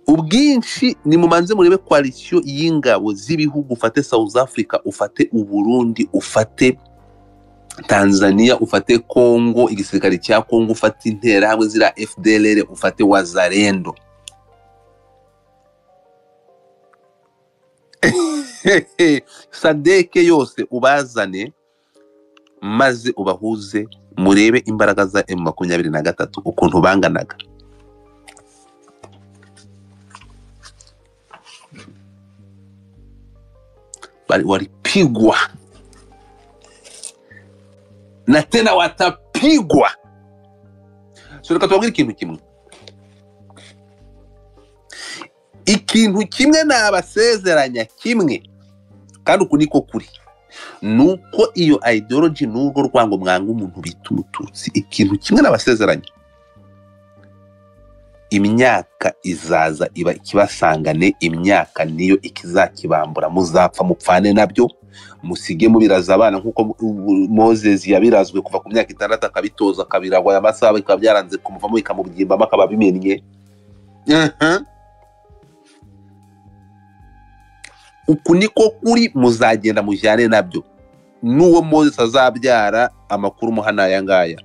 Ubwinshi ni mumanze murebe coalition y'ingabo z'ibihugu, ufate South Africa, ufate Uburundi, ufate Tanzania, ufate Congo, igisirikare cya Congo, ufate interahamwe zira FDLR, ufate Wazalendo. Sadeke yose ubazane maze ubahuze, murebe imbaraga za M23 ukuntu banganaga. Walipigwa na tena watapigwa. So reka tubabwire ikintu kimwe, ikintu kimwe nabasezeranya kimwe, kandi uku niko kuri, nuko iyo ideology n'urwo rwango mwanga umuntu bita umututsi, ikintu kimwe nabasezeranya, imyaka izaza iba ikibasangane, imyaka niyo ikizakibambura, muzapfa mupfane nabyo, musige mubiraza abana nkuko Moses yabirazwe kuva ku myaka 6 akabitoza akabiragwa amasaha bikaba byaranze kumuvamo bikamubyimba akaba bimennye. Uku niko kuri, muzagenda mujyane nabyo. N'uwo Moses azabyara amakuru muhana aya ngaya,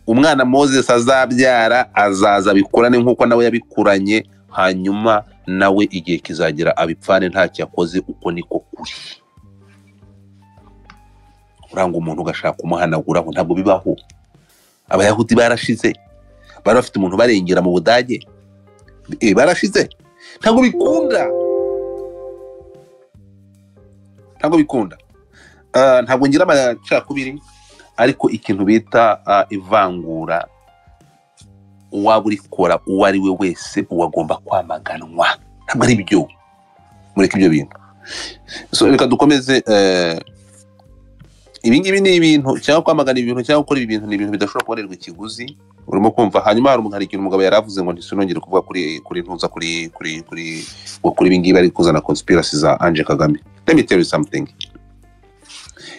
umwana Moses azabyara azaza bikurane nkuko nawe yabikuranye, hanyuma nawe igihe kizagera abipfane ntacyo yakoze. Uko niko kuri. Uranga umuntu ugashaka kumuhanaguraho, ntabwo bibaho. Abayahudi barashize, bari bafite umuntu barengera mu Budage, barashize, ntabwo bikunda, ntabwo bikunda. Ntabwo ngira amacakubiri, ariko ikintu bita ivangura, uwaba urikora uwo ari we wese uwagomba kwamaganwa, ntabwo ari byo. Mureke ibyo bintu. So reka dukomeze. Ibi ngibi ni ibintu cyangwa kwamagana ibintu cyangwa gukora ibintu ni ibintu bidashobora kubonerwa ikiguzi, urimo kumva. Hanyuma hari ikintu umugabo yaravuze ngo ntisinongere kuvuga kuri ntuza kuri kuri kuri kuri ibi ngibi ari kuzana conspiracy za Ange Kagame. Let me tell you something.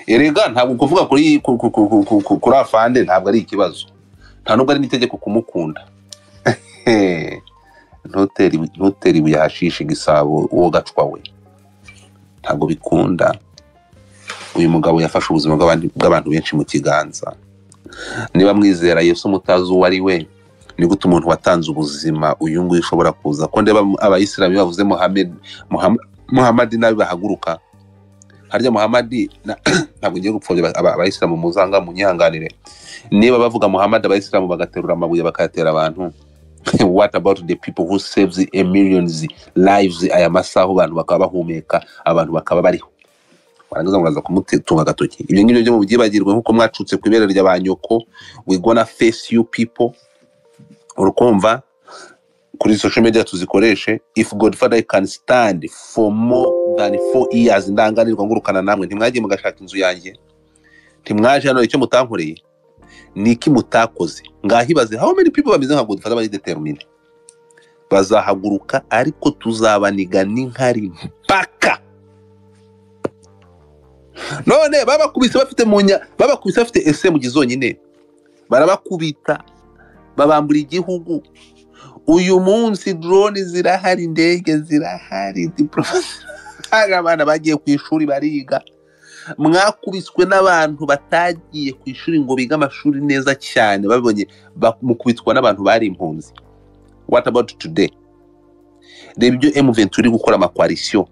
Erega ntabwo kuvuga kuri kuri afande ntabwo ari ikibazo, nta nubwo ari n'itegeko kumukunda. Ntutere ibuye hashishe igisabo uwo gacwa we, ntabwo bikunda. Uyu mugabo yafashe ubuzima bw'abantu benshi mu kiganza. Niba mwizera Yesu mutazi uwo ari we, ni gute umuntu watanze ubuzima uyu nguyu ushobora kuza? Ko ndeba abayisilamu bavuze Muhammad nabi bahaguruka. Harya Muhammad ntabwo ngiye gupfobya abayisilamu, muzanga munyihanganire. Niba bavuga Muhammad abayisilamu bagaterura amabuye bakayatera abantu, what about the people who saves a millions lives? Aya masaha abantu bakaba bahumeka, abantu bakaba bariho, warangiza muraza kumutunga agatoki. Ibyo ngibyo byo mubyibagirwe, nkuko mwacutse ku ibere rya banyoko. We gonna face you people. Urukumva kuri social media tuzikoreshe. If Godfather can stand for more than 4 years, ndanganirwa ngurukana namwe, ntimwagiye mugashaka inzu yanjye, ntimwaje hano, icyo mutankoreye niki mutakoze? Ngahibaze how many people bameze nka Godfather bari determined. Bazahaguruka, ariko tuzabaniga n'inkari mpaka. None babakubise bafite munya, babakubise bafite SMG zonyine, barabakubita babambura igihugu. Uyu munsi drone zirahari, indege zirahari, diplomasi, hari abana bagiye ku ishuri bariga. Mwakubiswe n'abantu batagiye ku ishuri ngo bige amashuri neza cyane, babonye mukubitwa n'abantu bari impunzi. What about today? Reba ibyo M23 iri gukora ama coalition.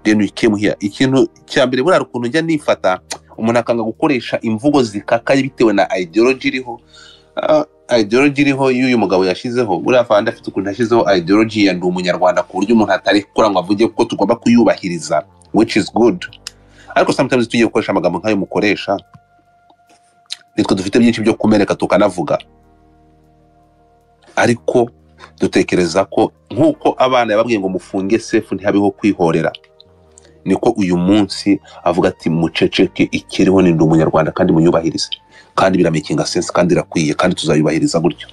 Then we came here. Ikintu cya mbere, buriya ukuntu njya nifata, umuntu akanga gukoresha imvugo zikakaye bitewe na ideology iriho. Ideology iriho y'uyu mugabo yashyizeho, buriya fanda afite ukuntu yashyizeho ideology ya ndi umunyarwanda, ku buryo umuntu atari gukora ngo avuge ko tugomba kuyubahiriza, which is good. Ariko sometimes tugiye gukoresha amagambo nk'ayo mukoresha, nitwe dufite byinshi byo kumeneka tukanavuga. Ariko dutekereza ko nk'uko abana yababwiye ngo mufunge sefu ntihabeho kwihorera, niko uyu munsi avuga ati muceceke, ikiriho ni ndi umunyarwanda kandi muyubahirize, kandi biramakinga sense, kandi irakwiye, kandi tuzayubahiriza gutyo.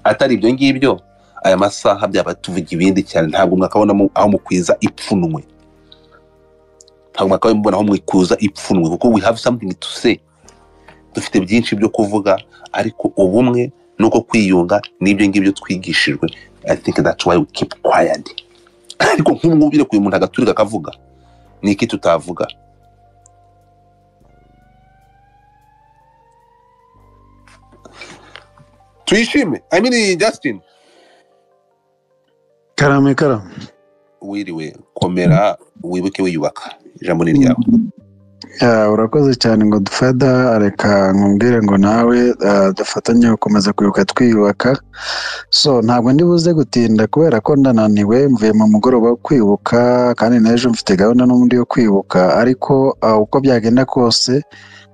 Atari ibyo ngibyo, aya masaha byaba tuvuga ibindi cyane. Ntabwo mwakabona aho mukwiza ipfunwe, ntabwo mwakabona aho mwikuza ipfunwe, kuko we have something to say. Dufite byinshi byo kuvuga, ariko ubumwe nuko kwiyunga n'ibyo ngibyo twigishijwe. I think that's why we keep quiet. Ariko nk'ubu birekuye umuntu agaturika akavuga, ni iki tutavuga? Tuyishime, I mean Justin. Karame karame. Wiriwe, komera, wibuke wiyubaka, ijambo ni ryawe. Ya, urakoze cyane ngo dufada, reka nkubwire ngo nawe dufatanye gukomeza kwibuka twiyubaka. So ntabwo ndi buze gutinda kubera ko ndananiwe, mvuye mu mugoroba wo kwibuka, kandi n'ejo mfite gahunda n'ubundi yo kwibuka. Ariko uko byagenda kose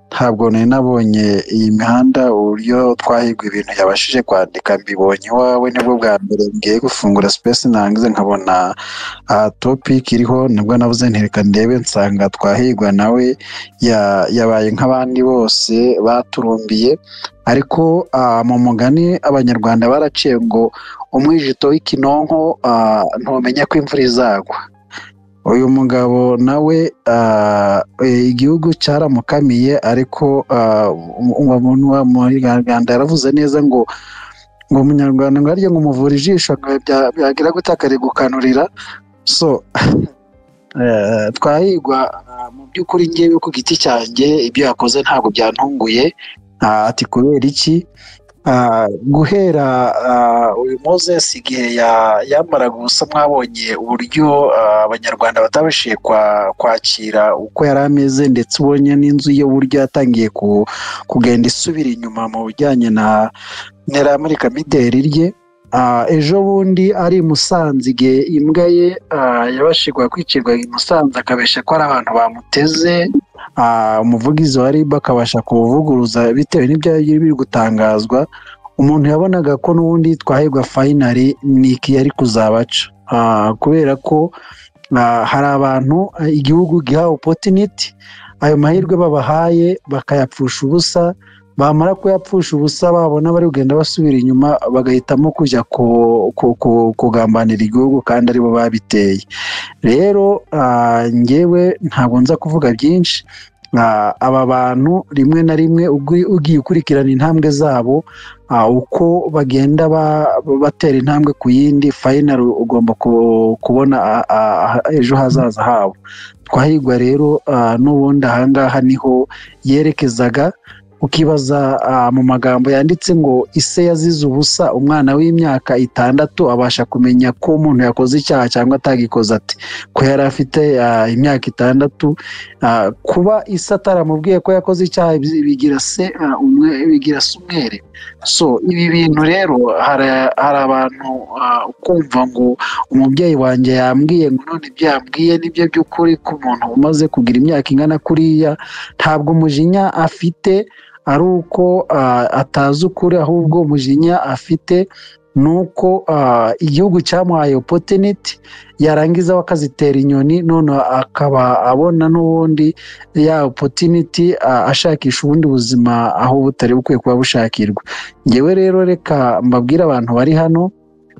ntabwo nari nabonye iyi mihanda uburyo twahigwa ibintu yabashije kwandika, mbibonye iwawe nibwo bwa mbere ngiye gufungura space nangize nkabona topic iriho, nibwo navuze nti reka ndebe, nsanga twahigwa nawe yabaye nk'abandi bose baturumbiye. Ariko mu mugani abanyarwanda baraciye ngo umwijito w'ikinonko ntumenya ko imvura izagwa. Uyu mugabo nawe igihugu cyaramukamiye, ariko Umunyarwanda yaravuze neza ngo umunyarwanda ngo arye ngo umuvura ijisho byagira gute akarigukanurira. So twahigwa mu by'ukuri ngewe ku giti cyanjye ibyo yakoze ntabwo byantunguye. Ati kubera iki? Guhera uyu Moses igihe yambaraga ubusa, mwabonye uburyo abanyarwanda batabashije kwakira uko yari ameze, ndetse ubonye n'inzu ye uburyo yatangiye kugenda isubira inyuma mu bijyanye na nteramurikamideli rye. Ejo bundi ari i Musanze igihe imbwa ye yabashije kwicirwa i Musanze, akabesha ko ari abantu bamuteze, umuvugizi wa RIB akabasha kuvuguruza bitewe n'ibyo biri gutangazwa. Umuntu yabonaga ko n'ubundi twahirwa finally ni iki yari kuzabaca, kubera ko hari abantu igihugu giha opportunity, ayo mahirwe babahaye bakayapfusha ubusa, bamara kuyapfusha ubusa babona bari kugenda basubira inyuma bagahitamo kujya kugambanira igihugu kandi aribo babiteye. Rero ngewe ntabwo nza kuvuga byinshi. Aba bantu rimwe na rimwe ugiye ukurikirana intambwe zabo, uko bagenda batera intambwe ku yindi, final ugomba kubona ejo hazaza habo. Twahirwa rero n'ubundi ahangaha niho yerekezaga. Ukibaza mu magambo yanditse ngo ise yazize ubusa, umwana w'imyaka 6 abasha kumenya ko umuntu yakoze icyaha cyangwa atagikoze, ati ko yari afite imyaka 6. Kuba ise ataramubwiye ko yakoze icyaha bigira se bigira se umwere. So ibi bintu rero hari abantu kumva ngo umubyeyi wanjye yambwiye ngo none ibyo yambwiye nibyo by'ukuri, ku muntu umaze kugira imyaka ingana kuriya ntabwo umujinya afite ari uko atazi ukuri, ahubwo umujinya afite nuko igihugu cyamuhaye opportunity yarangiza bakazitera inyoni, none akaba abona n'ubundi ya opportunity ashakisha ubundi buzima aho butari bukwiye kuba bushakirwa. Ngewe rero reka mbabwire abantu bari hano,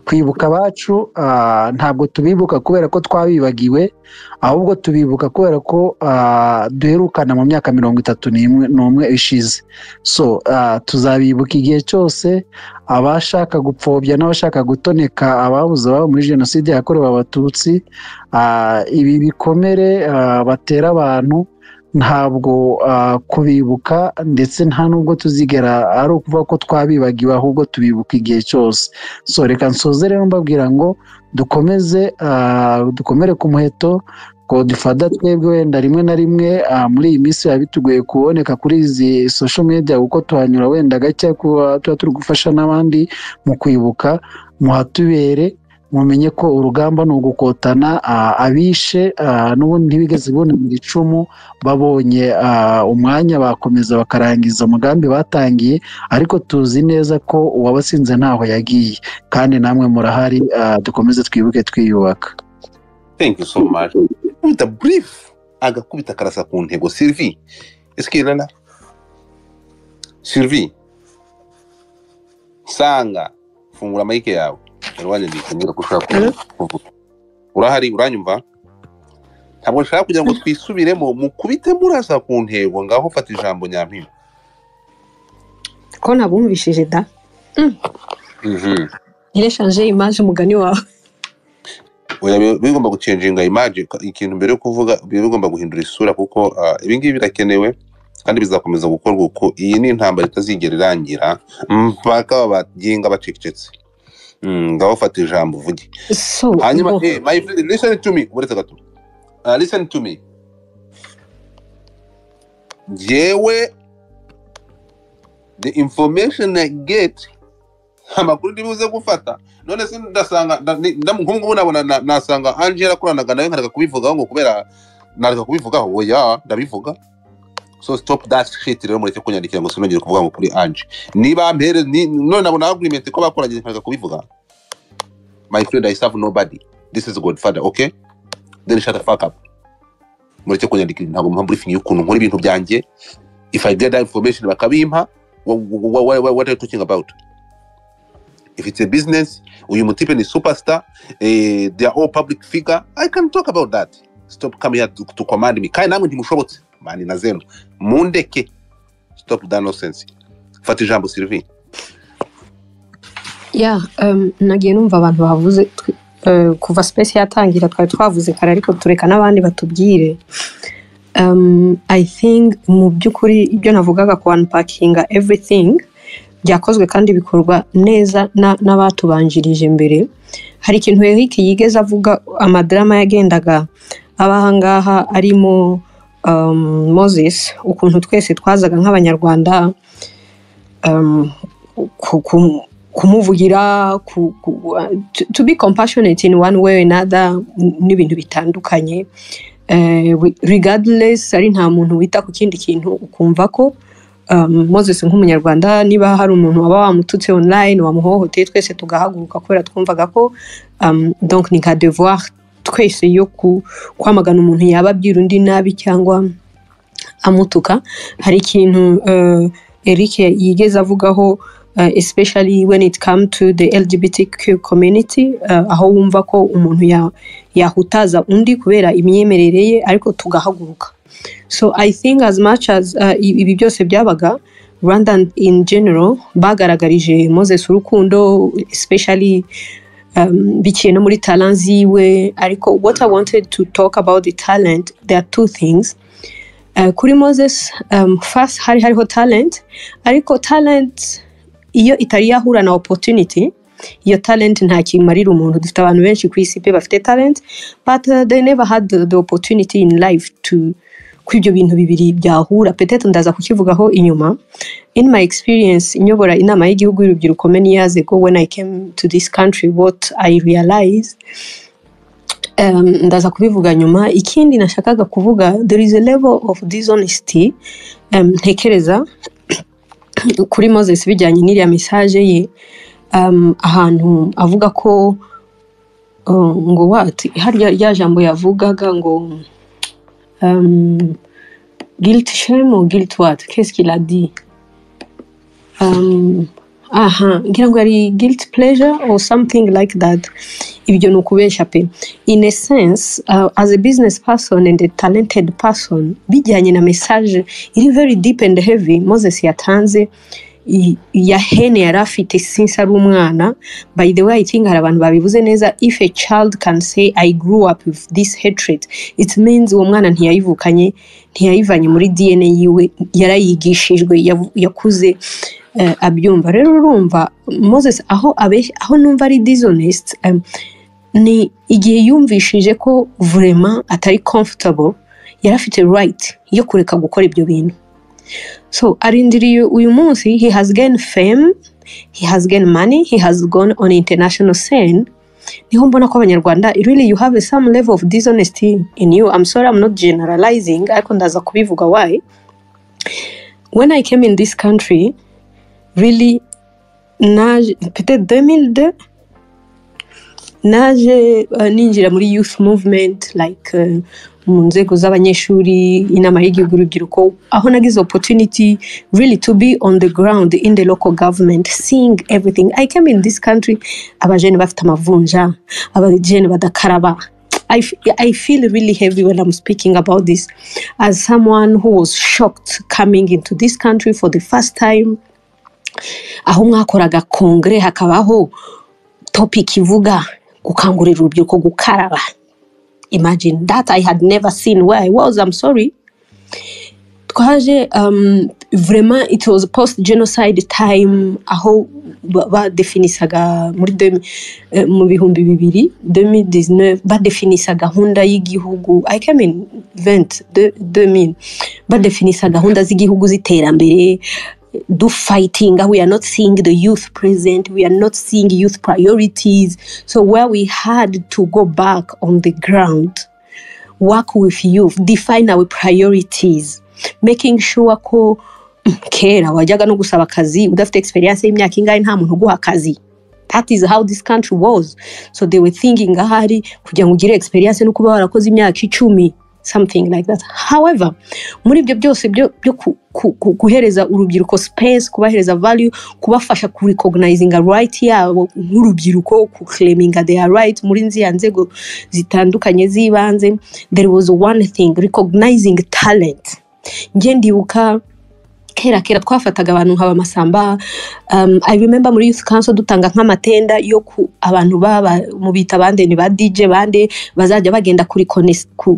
Kwibuka abacu, ntabwo tubibuka kubera ko twabibagiwe, ahubwo tubibuka kubera ko duherukana mu myaka 31 ishize. So tuzabibuka igihe cyose. Abashaka gupfobya n'abashaka gutoneka ababuze ababo muri jenoside yakorewe Abatutsi, ibi bikomere batera abantu, ntabwo kubibuka ndetse nta nubwo tuzigera ari ukuvuga ko twabibagiwe, ahubwo tubibuka igihe cyose. So reka nsoze rero mbabwira ngo dukomeze, dukomere ku muheto. Godfather, twebwe wenda rimwe na rimwe muri iyi minsi biba bitugoye kuboneka kuri izi social media, kuko tuhanyura wenda gake, kuba tuba turi gufasha n'abandi mu kwibuka. Muhatubere, mumenye ko urugamba ni ugukotana. Abishe n'ubundi ntibigeze bunamira icumu, babonye umwanya bakomeza bakarangiza umugambi batangiye, ariko tuzi neza ko uwabatsinze ntaho yagiye, kandi namwe murahari. Dukomeze twibuke twiyubaka. Thank you so much. Kubita brief, agakubita akarasa ku ntego. Sylvie, est-ce qu'il est là? Sylvie Sanga, fungura mic yawe. Wari wanyanditse mbwira ko ushaka kuvuga. Urahari, uranyumva? Ntabwo nshaka kugira ngo twisubiremo, mukubite murasa ku ntego. Ngaho fata ijambo, nyampinga. Ko nabumvishije da. Ntireshange image, umugani wawe. Oya, bigomba gucenjinga image. Ikintu mbere yo kuvuga biba bigomba guhindura isura, kuko ibi ngibi birakenewe kandi bizakomeza gukorwa uko. Iyi ni intambara itazigera irangira mpaka baginga bacecetse. Ngaho fata ijambo uvuge. So hanyuma ngo my friend, listen to me. Uretse gato, listen to me. Njyewe the information I get, amakuru ndibuze gufata none se, ndasanga nk'ubu ngubu nabona nasanga Angela akoranaga nawe, nkareka kubivugaho ngo kubera nareka kubivugaho? Oya, ndabivuga. So stop that shit rero. Mureke kunyandikira ngo sinongere kuvuga ngo kuri Ange niba mpere none nabona agreement ko bakoranye, nkareka kubivuga. My friend, I serve nobody. This is Godfather, okay? Then shut the fuck up. Mureke kunyandikira, ntabwo mpa briefing y'ukuntu nkora ibintu byanjye. If I get that information bakabimpa, what are you talking about? If it's a business, uyu mutipe ni superstar, they are all public figure, I can talk about that. Stop coming here to command me. Kandi namwe ntimushobotse mani na zero, mundeke. Stop that nonsense. Fata ijambo, Sylvie. Ya, nagiye numva abantu bavuze kuva space yatangira. Twari twavuze kare, ariko tureka n'abandi batubwire. I think mu by'ukuri ibyo navugaga ku unpackinga everything byakozwe kandi bikorwa neza n'abatubanjirije mbere. Hari ikintu Eric yigeze avuga, amadrama yagendaga aba ahangaha arimo Moses, ukuntu twese twazaga nk'Abanyarwanda kumuvugira, to be compassionate in one way or another n'ibintu bitandukanye. Regardless ari nta muntu wita ku kindi kintu, ukumva ko Moses nk'Umunyarwanda, niba hari umuntu waba wamututse online, wamuhohoteye, twese tugahaguruka kubera twumvaga ko donc ni nka devoir twese yo kwamagana umuntu yaba abwira undi nabi cyangwa amutuka. Hari ikintu Eric yigeze avugaho, especially when it come to the LGBTQ community, aho wumva ko umuntu yahutaza undi kubera imyemerere ye, ariko tugahaguruka. So I think as much as ibi byose byabaga, Rwanda in general bagaragarije Moses urukundo, especially biciye no muri talent ziwe. Ariko what I wanted to talk about the talent, there are two things. Kuri Moses, first hari hariho talent, ariko talent iyo itari yahura na opportunity, iyo talent nta kimarira umuntu. Dufite abantu benshi ku isi pe bafite talent, but they never had the opportunity in life to ko ibyo bintu bibiri byahura. Peut-être ndaza kukivugaho inyuma. In my experience nyobora inama y'igihugu y'urubyiruko many years ago when I came to this country, what I realized, ndaza kubivuga nyuma. Ikindi nashakaga kuvuga, there is a level of dishonesty ntekereza kuri Moses bijyanye n'iriya message ye, ahantu avuga ko ngo what, harya rya jambo yavugaga ngo guilt shame or guilt what, qu'est-ce qu'il a dit? Aha, ngira ngo ari guilt pleasure or something like that. Ibyo ni ukubeshya pe. In a sense, as a business person and a talented person, bijyanye na message iri very deep and heavy Moses yatanze ya hene yari afite since ari umwana. By the way, I think hari abantu babivuze neza: if a child can say, "I grew up with this hatred," it means uwo mwana ntiyayivukanye, ntiyayivanye muri DNA yiwe, yarayigishijwe, yakuze abyumva. Rero urumva Moses aho abeshya, aho numva ari dishonest, ni igihe yumvishije ko vraiment atari comfortable, yari afite right yo kureka gukora ibyo bintu. So arindiriye uyu munsi, he has gained fame, he has gained money, he has gone on international scene. Niho mbona ko Abanyarwanda, really, you have some level of dishonesty in you. I'm sorry, I'm not generalizing, ariko ndaza kubivuga why. When I came in this country, really, naje peut-être 2002, naje ninjira muri youth movement, like mu nzego z'abanyeshuri, Inama y'Igihugu y'Urubyiruko, aho nagize opportunity really to be on the ground in the local government, seeing everything. I came in this country abajene bafite amavunja, abajene badakaraba. I feel really heavy when I'm speaking about this as someone who was shocked coming into this country for the first time, aho mwakoraga kongere hakabaho topic ivuga gukangurira urubyiruko gukaraba. Imagine that. I had never seen where I was. I'm sorry. Twaje, vraiment, it was post genocide time, aho badefinisaga muri mu 2000, 2019, badefinisa gahunda y'igihugu. I came in 20 2000, badefinisa gahunda z'igihugu z'iterambere. Do fighting, we are not seeing the youth present, we are not seeing youth priorities. So where we had to go back on the ground, work with youth, define our priorities, making sure ko kera wajyaga no gusaba akazi udafite experience y'imyaka ingahe, nta muntu uguha akazi. That is how this country was. So they were thinking ahari kugira ngo ugire experience no kuba warakoze imyaka 10, something like that. However, muri ibyo byose byo guhereza urubyiruko space, kubahereza value, kubafasha ku recognizinga right yabo nk'urubyiruko, ku claiminga their right muri nziya nzego zitandukanye z'ibanze, there was one thing: recognizing talent. Njye ndibuka kera kera twafataga abantu nka Bamasamba. I remember muri youth council dutanga nk'amatenda yo ku abantu baba mu bita bande, ni ba DJ bande bazajya bagenda kuri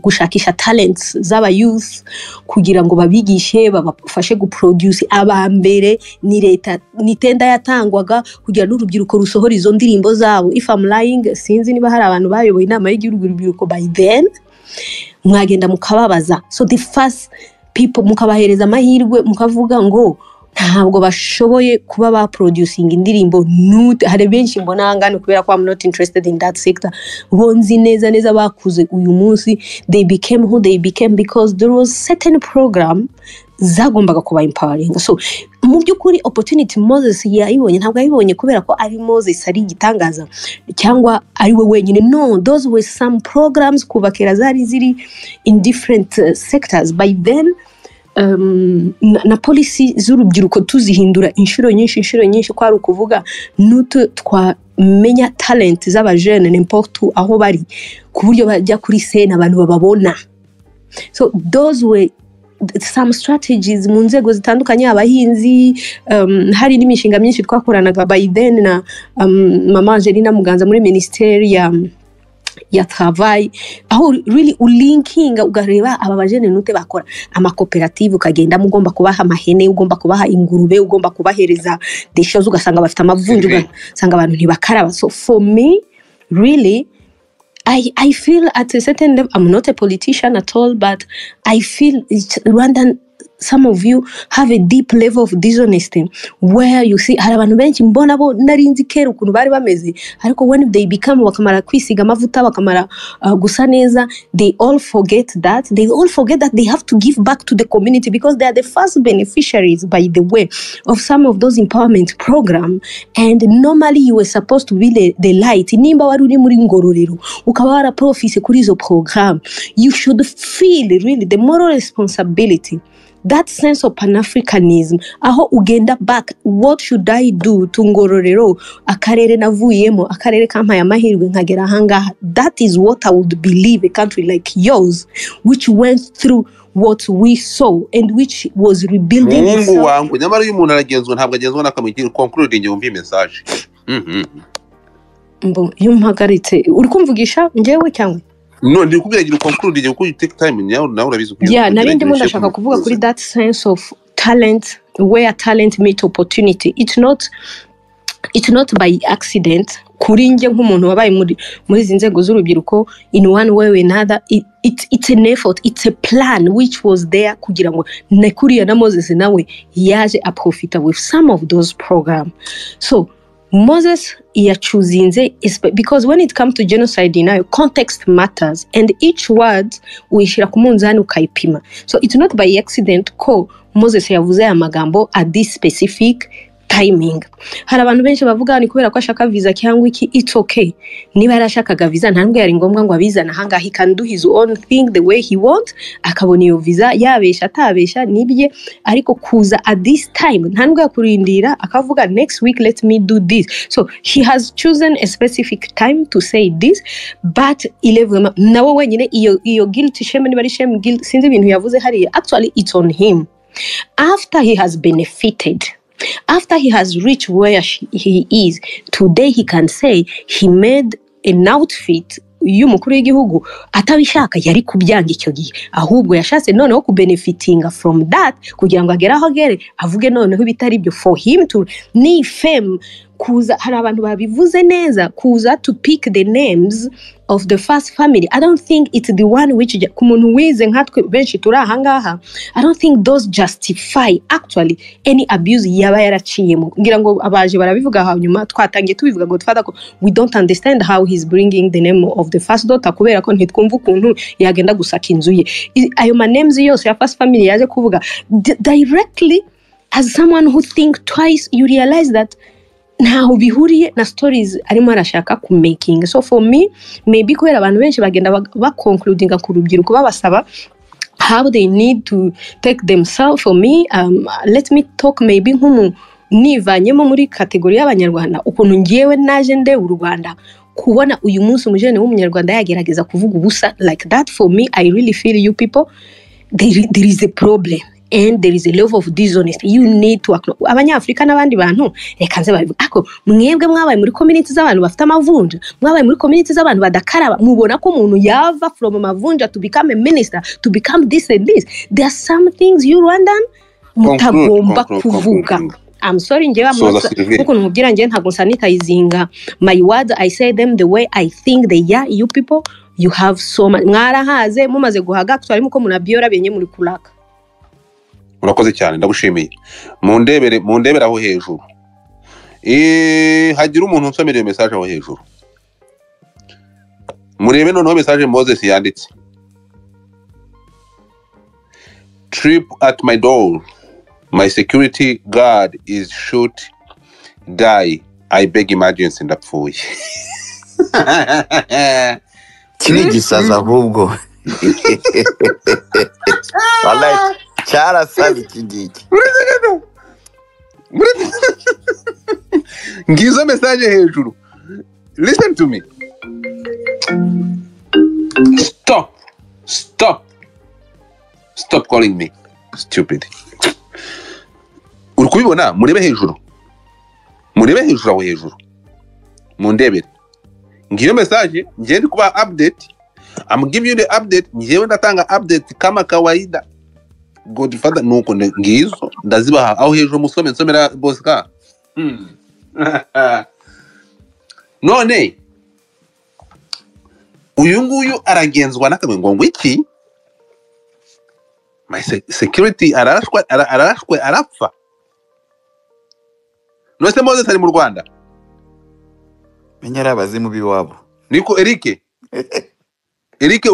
gushakisha talents z'aba youth kugira ngo babigishe, babafashe guproduce. Aba mbere ni leta, ni tenda yatangwaga kugira n'urubyiruko rusohora izo ndirimbo zabo. If I'm lying, sinzi niba hari abantu bayoboye Inama y'Igihugu y'Urubyiruko by then, mwagenda mukababaza. So the first people mukabahereza amahirwe, mukavuga ngo ntabwo bashoboye kuba ba producing indirimbo. Nute hari benshi mbona ngano, kubera ko I'm not interested in that sector, bonzi neza neza bakuze uyu munsi, they became who they became because there was certain program zagombaga kuba empowering. So mu by'ukuri, opportunity Moses yayibonye, ntabwo yayibonye kubera ko ari Moses, ari igitangaza cyangwa ari we wenyine. No, those were some programs kuva kera zari ziri in different sectors by then. Na policy z'urubyiruko tuzihindura inshuro nyinshi, inshuro nyinshi, ko ari ukuvuga nutu twamenya talent z'abajene n'importe où aho bari, ku buryo bajya kuri scene abantu bababona. So those were some strategies mu nzego zitandukanye, abahinzi, hari n'imishinga myinshi twakoranaga by then na Mama Angelina Muganza muri minisiteri ya travail, aho really ulinkinga ukareba aba bajene nute bakora amakoperative, ukagendamo, ugomba kubaha amahene, ugomba kubaha ingurube, ugomba kubahereza des choses, ugasanga bafite amavunja, ugasanga abantu ntibakaraba. So for me, really, I feel at a certain level, I'm not a politician at all, but I feel it's Rwandan, some of you have a deep level of dishonesty where you see hari abantu benshi mbona bo nari nzi kera ukuntu bari bameze, ariko when they become, bakamara kwisiga amavuta, bakamara gusa neza, they all forget that they all forget that they have to give back to the community, because they are the first beneficiaries, by the way, of some of those empowerment program. And normally you were supposed to be the light. Nimba wari uri muri Ngororero, ukaba waraprofise kuri izo program, you should feel really the moral responsibility That sense of Pan-Africanism, aho ugenda back, what should I do to Ngororero, akarere navuyemo, akarere kampaye amahirwe nkagera ahangaha. That is what I would believe a country like yours, which went through what we saw and which was rebuilding Mungu itself. Wangu, nyamara iyo umuntu aragenzwa ntabwo agenzwa n'akamwe. Concluding, wumve iyi message. Mbo, iyo mpagaritse uri kumvugisha njyewe cyangwa? No, ndi kubwira gira concluding kuko you take time, nawe urabizi uko Yeah, nari ndimo ugerageza ndashaka kuvuga kuri that sense of talent, where talent meet opportunity. It's not by accident. Kuri njye nk'umuntu wabaye muri izi nzego z'urubyiruko in one way or another, it's an effort, it's a plan which was there kugira ngo na kuriya na Moses nawe yaje aprofita with some of those program. So Moses yachoosinze because when it comes to genocide denial, context matters, and each word uyishyira ku munzani ukayipima. So it's not by accident ko Moses yavuze aya magambo at this specific timing. Hari abantu benshi bavuga ni kubera ko ashaka visa cyangwa iki. It's okay, niba yarashakaga visa nta nubwo yari ngombwa ngo abizane ahangaha. He can do his own thing the way he wants, akabona iyo visa, yabesha atabesha nibye. Ariko kuza at this time, nta nubwo yakurindira akavuga next week let me do this. So he has chosen a specific time to say this, but il est vraiment nawe wenyine iyo guilt, shame, niba ari shame, guilt, sinzi ibintu yavuze hariya. Actually, it's on him. After he has benefited, after he has reached where he is today, he can say he made an outfit y'umukuru w'igihugu atabishaka. Yari kubyanga icyo gihe, ahubwo yashatse noneho kubenefitinga from that kugira ngo agere aho agere, avuge noneho ibitari byo for him to ni fame. Kuza, hari abantu babivuze neza, kuza to pick the names of the first family, I don't think it's the one which, ku muntu wize nkatwe benshi turi ahangaha, I don't think those justify actually any abuse yaba yaraciyemo. Ngira ngo abaje barabivuga, hanyuma twatangiye tubivuga ngo father ko we don't understand how he's bringing the name of the first daughter, kubera ko ntitwumva ukuntu yagenda gusaka inzu ye. Ayo ma names yose ya first family yaje kuvuga directly, as someone who think twice, you realize that ntaho bihuriye na stories arimo arashaka ku making. So for me, maybe kubera abantu benshi bagenda baconcludinga ku rubyiruko babasaba how they need to take themselves, for me, let me talk maybe nk'umu nivanyemo muri category y'Abanyarwanda, ukuntu ngewe naje ndeba u Rwanda. Kubona uyu munsi umujene w'Umunyarwanda yagerageza kuvuga ubusa like that, for me, I really feel you people, there is a problem and there is a level of dishonesty you need to acknowledge. Abanyafurika n'abandi bantu, reka nze babivuge, ariko mwebwe mwabaye muri community z'abantu bafite amavunja, mwabaye muri community z'abantu badakaraba, mubona ko umuntu yava from amavunja to become a minister, to become this and this. There are some things you Rwandan mutagomba Conclude, kuvuga. Conclude. I'm sorry, njyewe Soza, I'm not, Sylvie. Nk'ukuntu mubwira, njyewe ntabwo nsanitizinga my words. I say them the way I think they are. You people, you have so much, mwarahaze, mumaze guhaga, actually muko munabyora benye muri kuraka. Urakoze cyane, ndagushimiye. Mundebere aho hejuru. Hagira umuntu unsomera iyo message aho hejuru, murebe noneho message Moses yanditse: "Trip at my door, my security guard is shoot die, I beg emergency, ndapfuye." Iki ni igisazi ahubwo. Wallahi cyarasaze iki ngiki. Ngizo message hejuru. Listen to me. Stop, stop, stop calling me stupid. Uri kubibona? Murebe hejuru, murebe hejuru, aho hejuru mundebere. Ngiyo message. Ngiye ndi kubaha update. I'm giving you the update. Ngewe ndatanga update kama kawaida, Godfather. Nuko ngizo ndazibaha aho hejuru, musome. Nsomera, Bosca. None uyu nguyu aragenzwa n'akamwe ngo iki? My security ararashwe, ararashwe arapfa. None se Moses ari mu Rwanda? Menya ari abazimu b'iwabo. Niko Eric, Eric.